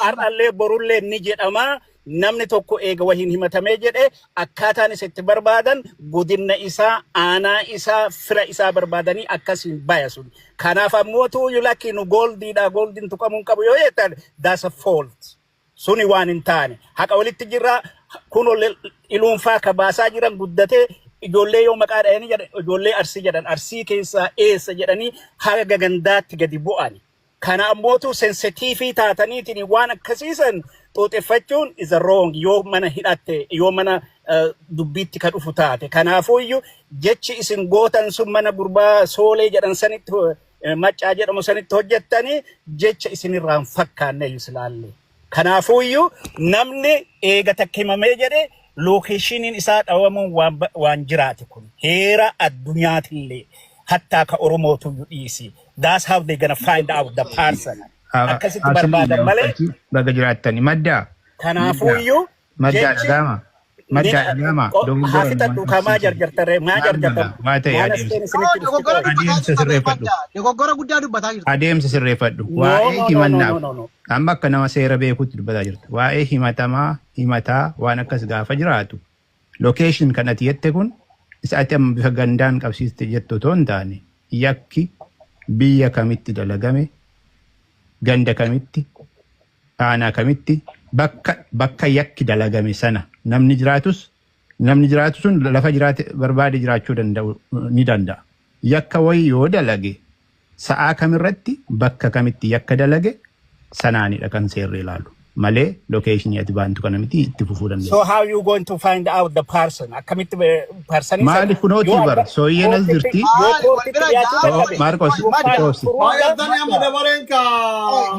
har'allee borullee ni jedhama. Namni tokko eega wahiin himatamee jedhe akkaataan isa itti barbaadan godina isaa, aanaa isaa, fira isaa barbaadanii akkasiin baya sun. Kanaaf ammootu lakki, nu goldiidha, goldiin tuqamuu hin qabu yoo jettan, that's a fault. Suni waan hin taane. Haqa walitti jirra, kun iluunfaa ka baasaa jiran guddatee ijoollee yoo maqaa dhahanii jedhan, ijoollee Arsii jedhan, Arsii keessaa eessa jedhanii haga gandaatti gadi bu'ani. Kana ammootu sensitiivii taataniitiin waan akkasiisan xuuxeffachuun is a wrong yoo mana hidhatte, yoo mana dubbiitti ka dhufu taate. Kanaafuyyuu jechi isin gootan sun mana gurbaa Soolee jedhan sanitti, Maccaa jedhamu sanitti hojjettanii jecha isinirraa hin fakkaanne iyyuu silaallee. Kanaafuyyuu namni eega takka himamee jedhe locationiin isaa dhawamuun waan jiraate, kun heera addunyaatillee hattaa ka Oromootuyyuu dhiisi. That's how they gonna find out the person. Akkasitti barbaadan malee. Baga jiraattani. Maddaa. Kanaafuyyuu Maddaa jechi dhagaama. Maddaa dhagaama. Dogoggora haa fixadhu kaa, maa jarjartaree, maa jarjartan? Waa ta'e Maal adeemsa. asteen isinitti dhufti Dogoggora qoy. dubbataa Adeemsa jirta. sirreeffadhu. Madda, dogoggora guddaa dubbataa jirta. Adeemsa sirreeffadhu. No, Waa'ee no, no, no, himannaaf. no, no, no. Amma akka nama seera beekutti dubbataa jirta. Waa'ee himatamaa, himataa waan akkas gaafa jiraatu. Location kan ati jette kun isa ati amma bifa gandaan qabsiiste jettu otoo hin taane, yakki biyya kamitti dalagame, ganda kamitti, aanaa kamitti, bakka yakki dalagame sana namni jiraatus, namni jiraatu sun lafa jiraate barbaade jiraachuu danda'u ni danda'a. Yakka wayii yoo dalage sa'aa kamirratti, bakka kamitti yakka dalage sanaanidha kan seerri ilaalu malee locationii ati baantu kana miti, itti fufuu dandeessa. So how you going to find out the person? Akkamitti personii sana Maali kunootii yoo bara sooyyeen as courtitti jirti. yoo Maali wal courtitti bira dhiyaachuu gaafa dadhabe Maarqos Madda. xiqqoobsi. Baay'atanii amma dabareen ka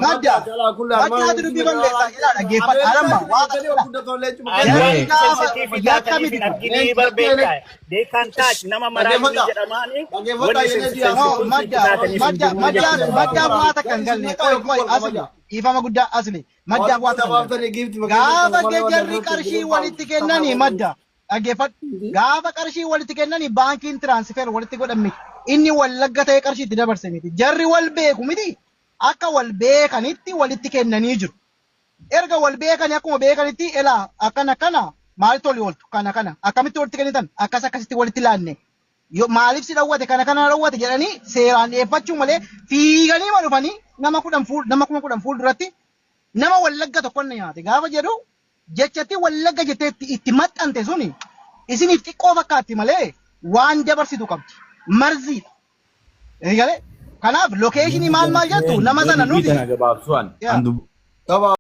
Madda. madda. Maddaatu dubbii balleessaa jira, dhaggeeffadha. Alamma waa Ani Jarri waan gaafa sensitiivii yakka taataniif miti hin kun. arginii bar beekaa. They can touch nama maraanii Dhaggeeffadhaa. jedhamaani Dhaggeeffadhaa wanni yenee No, sensitivity madda, taataniif hin madda, jiru madda, jechuu madda barbaade. waa takka hin galle. Qoy, qoy, asli. Dhiifama guddaa, asli. Madda waa takka hin galle. Gaafa jarri qarshii walitti kennanii, madda. Dhaggeeffadhu. Gaafa qarshii walitti kennanii baankiin transfer walitti godhan miti. Inni Wallagga ta'ee qarshii itti dabarse miti. Jarri wal beeku miti. Akka wal beekanitti walitti kennanii jiru. Erga wal beekanii akkuma beekanitti elaa akkana akkana maalitti olii ooltu, kana kana akkamitti walitti kennitan, akkas akkasitti walitti laanne, yoo maaliif si dhawwate, kana kana dhawwate jedhanii seeraan dhiyeeffachuu malee fiiganii ma dhufanii nama 10 fuul nama 10,000 fuulduratti nama Wallagga tokko na nyaate gaafa jedhu, jechatti Wallagga jettee itti maxxante suni isiniif xiqqoo fakkaatti malee waan dabarsitu qabdi. Marziidha. Eegalee kanaaf locationii maal maal jettu nama sana Dubbii nuti tana gabaabsuun Yaa. an Gabaa.